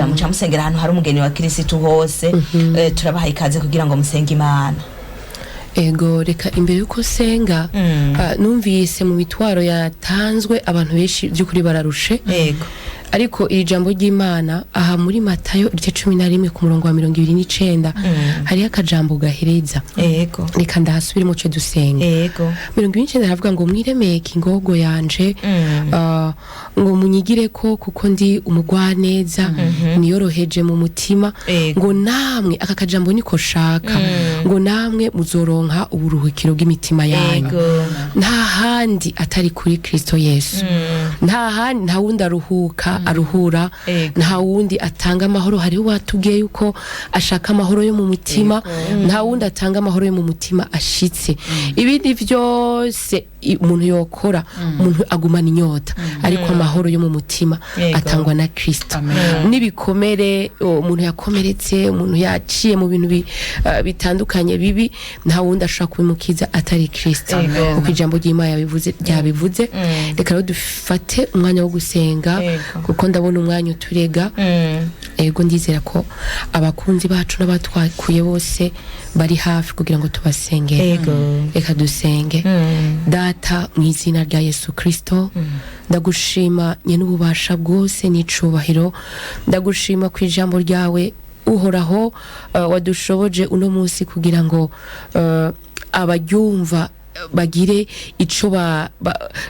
Muca musengera ahantu hari umugeni wa Kristo hose. Turabaha ikaze kugira ngo musenge Imana. Ego, reka imbere yuko senga, numvise mu mitwaro yatanzwe abantu benshi by'ukuri bararushe. Ariko iri jambo ry'Imana aha muri Matayo igice 11 ku murongo wa 29, hariho akajambo gahereza. Reka ndahasubire muce dusenga. 29 aravuga ngo: "Mwiremeye ingogo yanje, ngo munyigire ko kuko ndi umugwaneza niyoroheje mu mutima, ngo namwe," aka kajambo niko shaka, "ngo namwe muzoronka uburuhukiro bw'imitima yanyu." Nta handi atari kuri Kristo Yesu, nta handi, nta wundi aruhuka aruhura, nta wundi atanga amahoro. Hariho uwatubwiye yuko ashaka amahoro yo mu mutima. Nta wundi atanga amahoro yo mu mutima ashitse. Ibindi byose umuntu yokora, umuntu agumana inyota, ariko amahoro yo mu mutima atangwa na Kristo. N'ibikomere umuntu yakomeretse, umuntu yaciye mu bintu bitandukanye bibi, nta wundi ashobora kubimukiza atari Kristo, kuko ijambo ry'Imana yabivuze, ryabivuze. Reka rero dufate umwanya wo gusenga, kuko ndabona umwanya uturega. Ego, ndizera ko abakunzi bacu n'abatwakuye bose bari hafi kugira ngo tubasengere. Reka dusenge. Data, mu izina rya Yesu Kristo, ndagushima nyene ububasha bwose n'icubahiro. Ndagushima ku ijambo ryawe Uhoraho, wadushoboje uno munsi kugira ngo abaryumva bagire ico ba,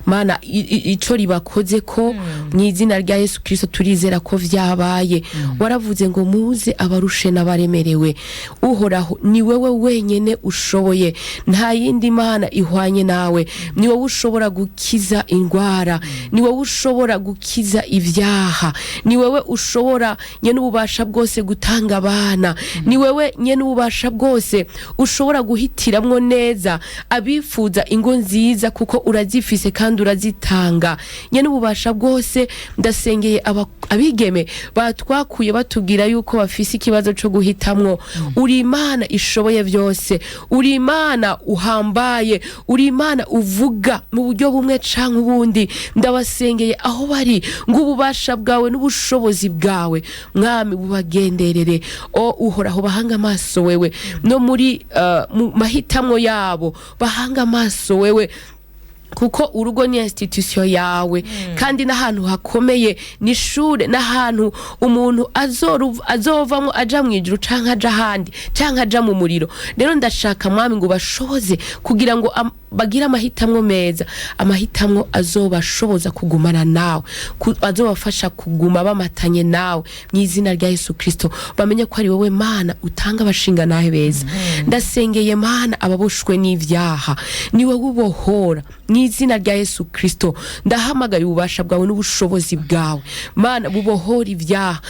Mana, ico ribakoze ko. Mu izina rya Yesu Kristo turizera ko vyabaye. Waravuze ngo: "Muze abarushe n'abaremerewe." Uhoraho, ni wewe wenyene ushoboye, nta yindi mana ihwanye nawe. Ni wowe ushobora gukiza indwara, ni wowe ushobora gukiza ibyaha, ni wowe ushobora nyene ububasha bwose gutanga abana, ni wewe nyene ububasha bwose ushobora guhitiramwo neza abifuza ingo nziza, kuko urazifise kandi urazitanga. Nyene ububasha bwose, ndasengeye abigeme batwakuye batubwira yuko bafise ikibazo co guhitamwo. Uri Imana ishoboye byose, uri Imana uhambaye, uri Imana uvuga mu buryo bumwe canke ubundi. Ndabasengeye aho bari ngo ububasha bwawe n'ubushobozi bwawe, Mwami, bubagenderere. O Uhoraho, bahanga amaso wewe no muri mu mahitamwo yabo, bahanga amaso wewe, kuko urugo ni institution yawe kandi n'ahantu hakomeye, ni ishure, n'ahantu umuntu azovamwo aja mu ijuru canke aja ahandi canke aja mu muriro. Rero ndashaka, Mwami, ngo bashoboze kugira ngo bagire amahitamwo meza, amahitamwo azobashoboza kugumana nawe, azobafasha kuguma bamatanye nawe. Mu izina rya Yesu Kristo, bamenye ko ari wowe Mana utanga abashinga nawe beza. Ndasengeye, Mana, ababoshwe n'ivyaha, ni wowe ubohora. Mu izina rya Yesu Kristo ndahamagaye ububasha bwawe n'ubushobozi bwawe, Mana, bubohora ibyaha.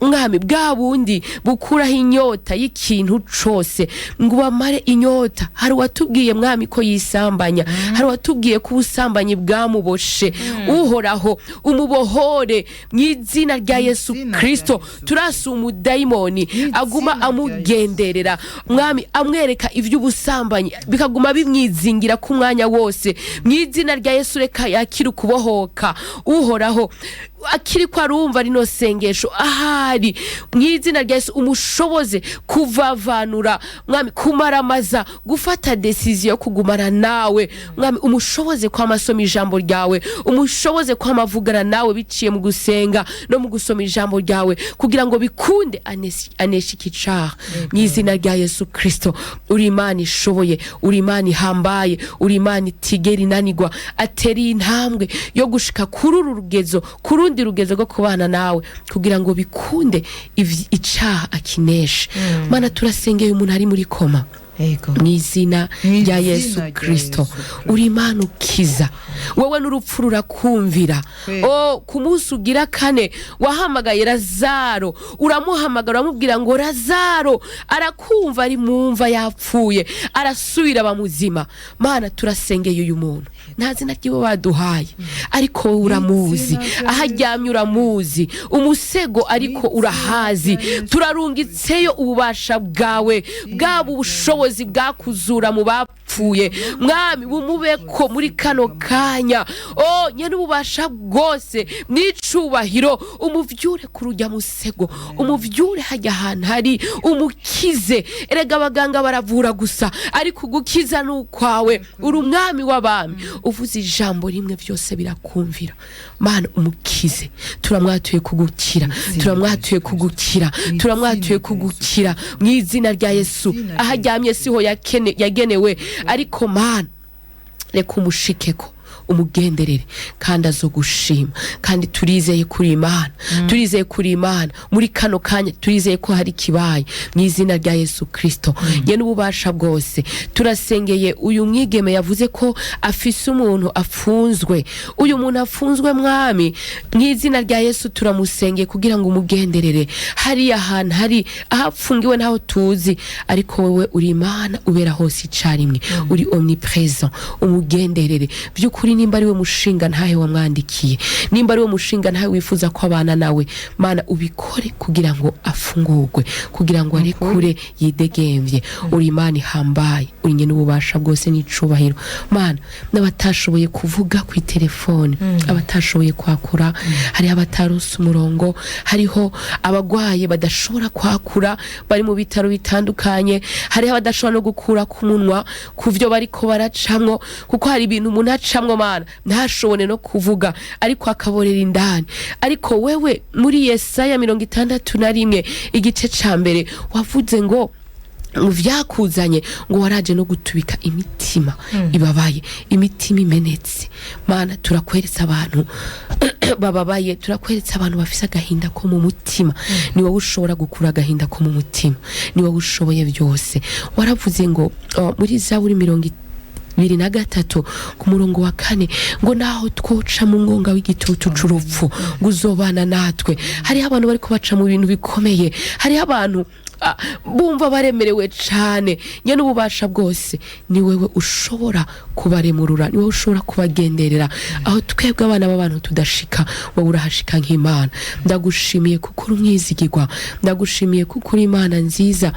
Mwami, bwa bundi bukuraho inyota y'ikintu cose, ngo bamare inyota. Hari uwatubwiye, Mwami, ko yisambanya, hari uwatubwiye ko ubusambanyi bwamuboshe. Uhoraho, umubohore mu izina rya Yesu Izina rya Kristo. Yesu. Turasa umudayimoni aguma Izina rya amugenderera, Mwami, amwereka iby'ubusambanyi, bikaguma bimwizingira ku mwanya wose. Mu izina rya Yesu, reka yakire ukubohoka. Uhoraho, akiri ko arumva rino sengesho ahari, mu izina rya Yesu umushoboze kuvavanura, Mwami, kumaramaza gufata décision yo kugumana nawe. Mwami, umushoboze kwamasoma ijambo ryawe, umushoboze kwamavugana nawe biciye mu gusenga no mu gusoma ijambo ryawe, kugira ngo bikunde aneshe iki caha. Mu izina rya Yesu Kristo, uri Imana ishoboye, uri Imana ihambaye, uri Imana itigera inanigwa. Ateriye intambwe yo gushika kuri uru rugezo, ku rundi rugezo rwo kubana nawe, kugira ngo bikunde icaha akineshe. Mana, turasengeye umuntu ari muri coma. Ego. Mu izina Mu rya izina Yesu rya Kristo. Yesu Kristo. Uri Imana ukiza, wowe n'urupfu rurakumvira. Kweli. O ku munsi ugira kane wahamagaye Lazaro, uramuhamagara uramubwira ngo Lazaro, arakumva ari mu mva yapfuye, arasubira aba muzima. Mana, turasengeye uyu muntu, nta zina ry'iwe baduhaye, ariko wowe uramuzi. Izina rya Aho aryamye uramuzi, umusego ariko urahazi. Turarungitseyo ububasha bwawe, bwaba ubushobozi bwakuzura mu bapfuye, Mwami, bumubeko muri kano kanya. O nyene ububasha bwose n'icubahiro, umuvyure ku rujya musego, umuvyure hajya ahantu hari, umukize. Erega abaganga baravura gusa, ariko ugukiza ni ukwawe. Uri umwami w'abami, uvuze ijambo rimwe byose birakumvira. Mana, umukize. Turamwatuye kugukira, turamwatuye kugukira, turamwatuye kugukira mu izina rya Yesu. Aho aryamye siho yagenewe, ariko Mana, reka umushikeko, umugenderere, kandi azogushima. Kandi turizeye kuri Imana, turizeye kuri Imana muri kano kanya, turizeye ko hari ikibaye mu izina rya Yesu Kristo. Ye n'ububasha bwose, turasengeye uyu mwigeme yavuze ko afise umuntu afunzwe. Uyu muntu afunzwe, Mwami, mu izina rya Yesu turamusengeye kugira ngo umugenderere hariya hantu hari aho apfungiwe, ntaho tuzi, ariko wowe uri Imana ubera hose icarimwe, uri omnipresent. Umugenderere by'ukuri. Nimba ari we mushinga ntahe wamwandikiye, nimba ari we mushinga ntahe wifuza ko abana nawe, Mana, ubikore kugira ngo afungurwe, kugira ngo arekure yidegemvye. Uri Imana ihambaye, uri nyene ububasha bwose n'icubahiro. Mana, n'abatashoboye kuvuga ku telefone, abatashoboye kwakura, hariho abataronse umurongo, hariho abagwaye badashobora kwakura bari mu bitaro bitandukanye, hariho abadashobora no gukura ku munwa ku vyo bariko baracamwo, kuko hari ibintu umuntu acamwo, Mana, ntashobore no kuvuga, ariko akaborera indani. Ariko wewe muri Yesaya 61 igice ca mbere wavuze ngo mu vyakuzanye ngo waraje no gutubika imitima ibabaye, imitima imenetse. Mana, turakweretse abantu bababaye, turakweretse abantu bafise agahinda ko mu mutima. Ni wowe ushobora gukura agahinda ko mu mutima, ni wowe ushoboye byose. Waravuze ngo muri Zaburi 23 ku murongo wa 4 ngo naho twoca mu mwonga w'igitutu c'urupfu, ngo uzobana natwe. Hariho abantu bariko baca mu bintu bikomeye, hariho abantu bumva baremerewe cane. Nyene ububasha bwose, ni wewe ushobora kubaremurura, ni wowe ushobora kubagenderera. Aho twebwe abana b'abantu tudashika, wowe urahashika nk'Imana. Ndagushimiye kuko uri umwizigirwa, ndagushimiye kuko uri Imana nziza.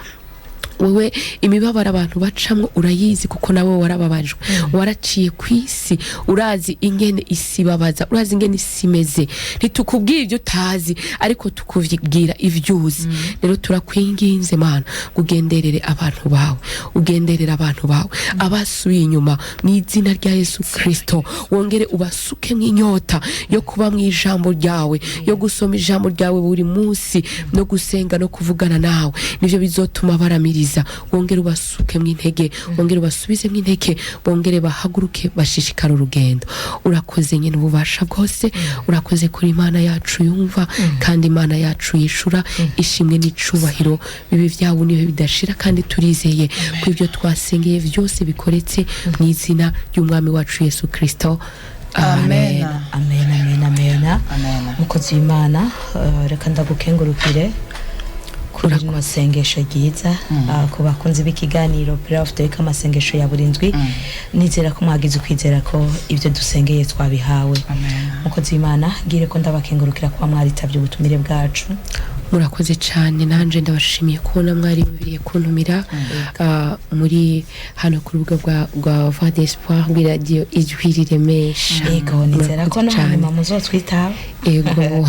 Wewe imibabaro abantu bacamwo urayizi, kuko nawe warababajwe, waraciye ku isi, urazi ingene isi ibabaza, urazi ingene isi imeze. Ntitukubwira ibyo utazi, ariko tukubwira ibyo uzi. Rero turakwinginze, Mana, ngo ugenderere abantu bawe, ugenderere abantu bawe abasubiye inyuma mu izina rya Yesu Kristo. Wongere ubasuke inyota yo kuba mu ijambo ryawe, yo gusoma ijambo ryawe buri munsi, no gusenga no kuvugana nawe. Nivyo bizotuma baramiriza. Wongere ubasuke intege, wongere ubasubizemo intege, bongere bahaguruke bashishikara urugendo. Urakoze nyine ububasha bwose, urakoze kuri Imana yacu yumva kandi Imana yacu yishura. Ishimwe n'icubahiro bibi byawe niwe bidashira, kandi turizeye ko ibyo twasengeye byose bikoretse mu izina ry'umwami wacu Yesu Kristo. Amen. Amen, amen, amen. Amen. Mukozi w'Imana, reka ndagukengurukire kuri rino sengesho ryiza. Ku bakunzi b'ikiganiro Prayer of the Week, amasengesho ya buri ndwi, nizera ko mwagize ukwizera ko ibyo dusengeye twabihawe. Amen. Mukozi w'Imana, ngire ko ndabakengurukira kuba mwaritabye ubutumire bwacu. Murakoze cyane, nanje ndabashimiye kubona mwari mubiriye kuntumira muri hano ku rubuga rwa Voix d'Espoir, rw'iradiyo Ijwi Riremesha. Yego, nizera ko no Murakoze cyane. hanyuma muzotwitaba. Ego.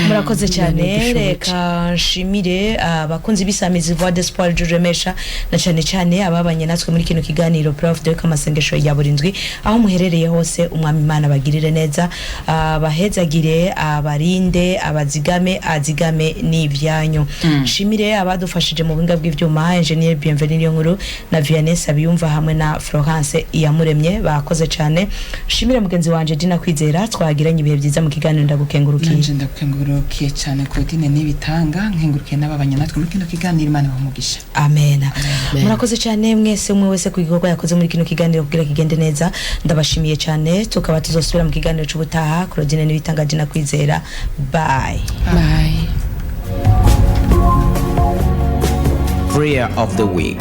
Murakoze cyane. Imana idushoboje. Reka nshimire abakunzi b'isamizi Voix d'Espoir Juremesha, na cyane cyane ababanye natwe muri kino kiganiro Prayer of the Week, amasengesho ya buri ndwi. Aho muherereye hose, umwami Imana abagirire neza, abahezagire, abarinde, abazigame, azigame ni ni ibyanyu. Nshimire abadufashije mu buhinga bw'ivyuma, Engineer Bienvenue Niyonkuru na Vianney Sabiyumva hamwe na Florence Iyamuremye, bakoze cyane. Nshimire mugenzi wanje Dina Kwizera twagiranye ibihe byiza mu kiganiro, ndagukengurukiye. Nanje ndagukengurukiye cyane, Claudine Nibitanga, nkengurukiye n'ababanye natwe muri kino kiganiro. Imana ibahe. Amen. Murakoze cyane mwese, umwe wese ku gikorwa yakoze muri kino kiganiro kugira kigende neza, ndabashimiye cyane. Tukaba tuzosubira mu kiganiro cy'ubutaha. Claudine Nibitanga, Dina Kwizera, bye. Bye. Prayer of the week.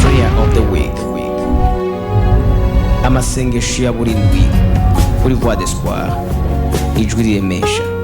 Prayer of the week. Amasengesho ya buri ndwi kuri Voix d'Espoir. Ijwi riremesha.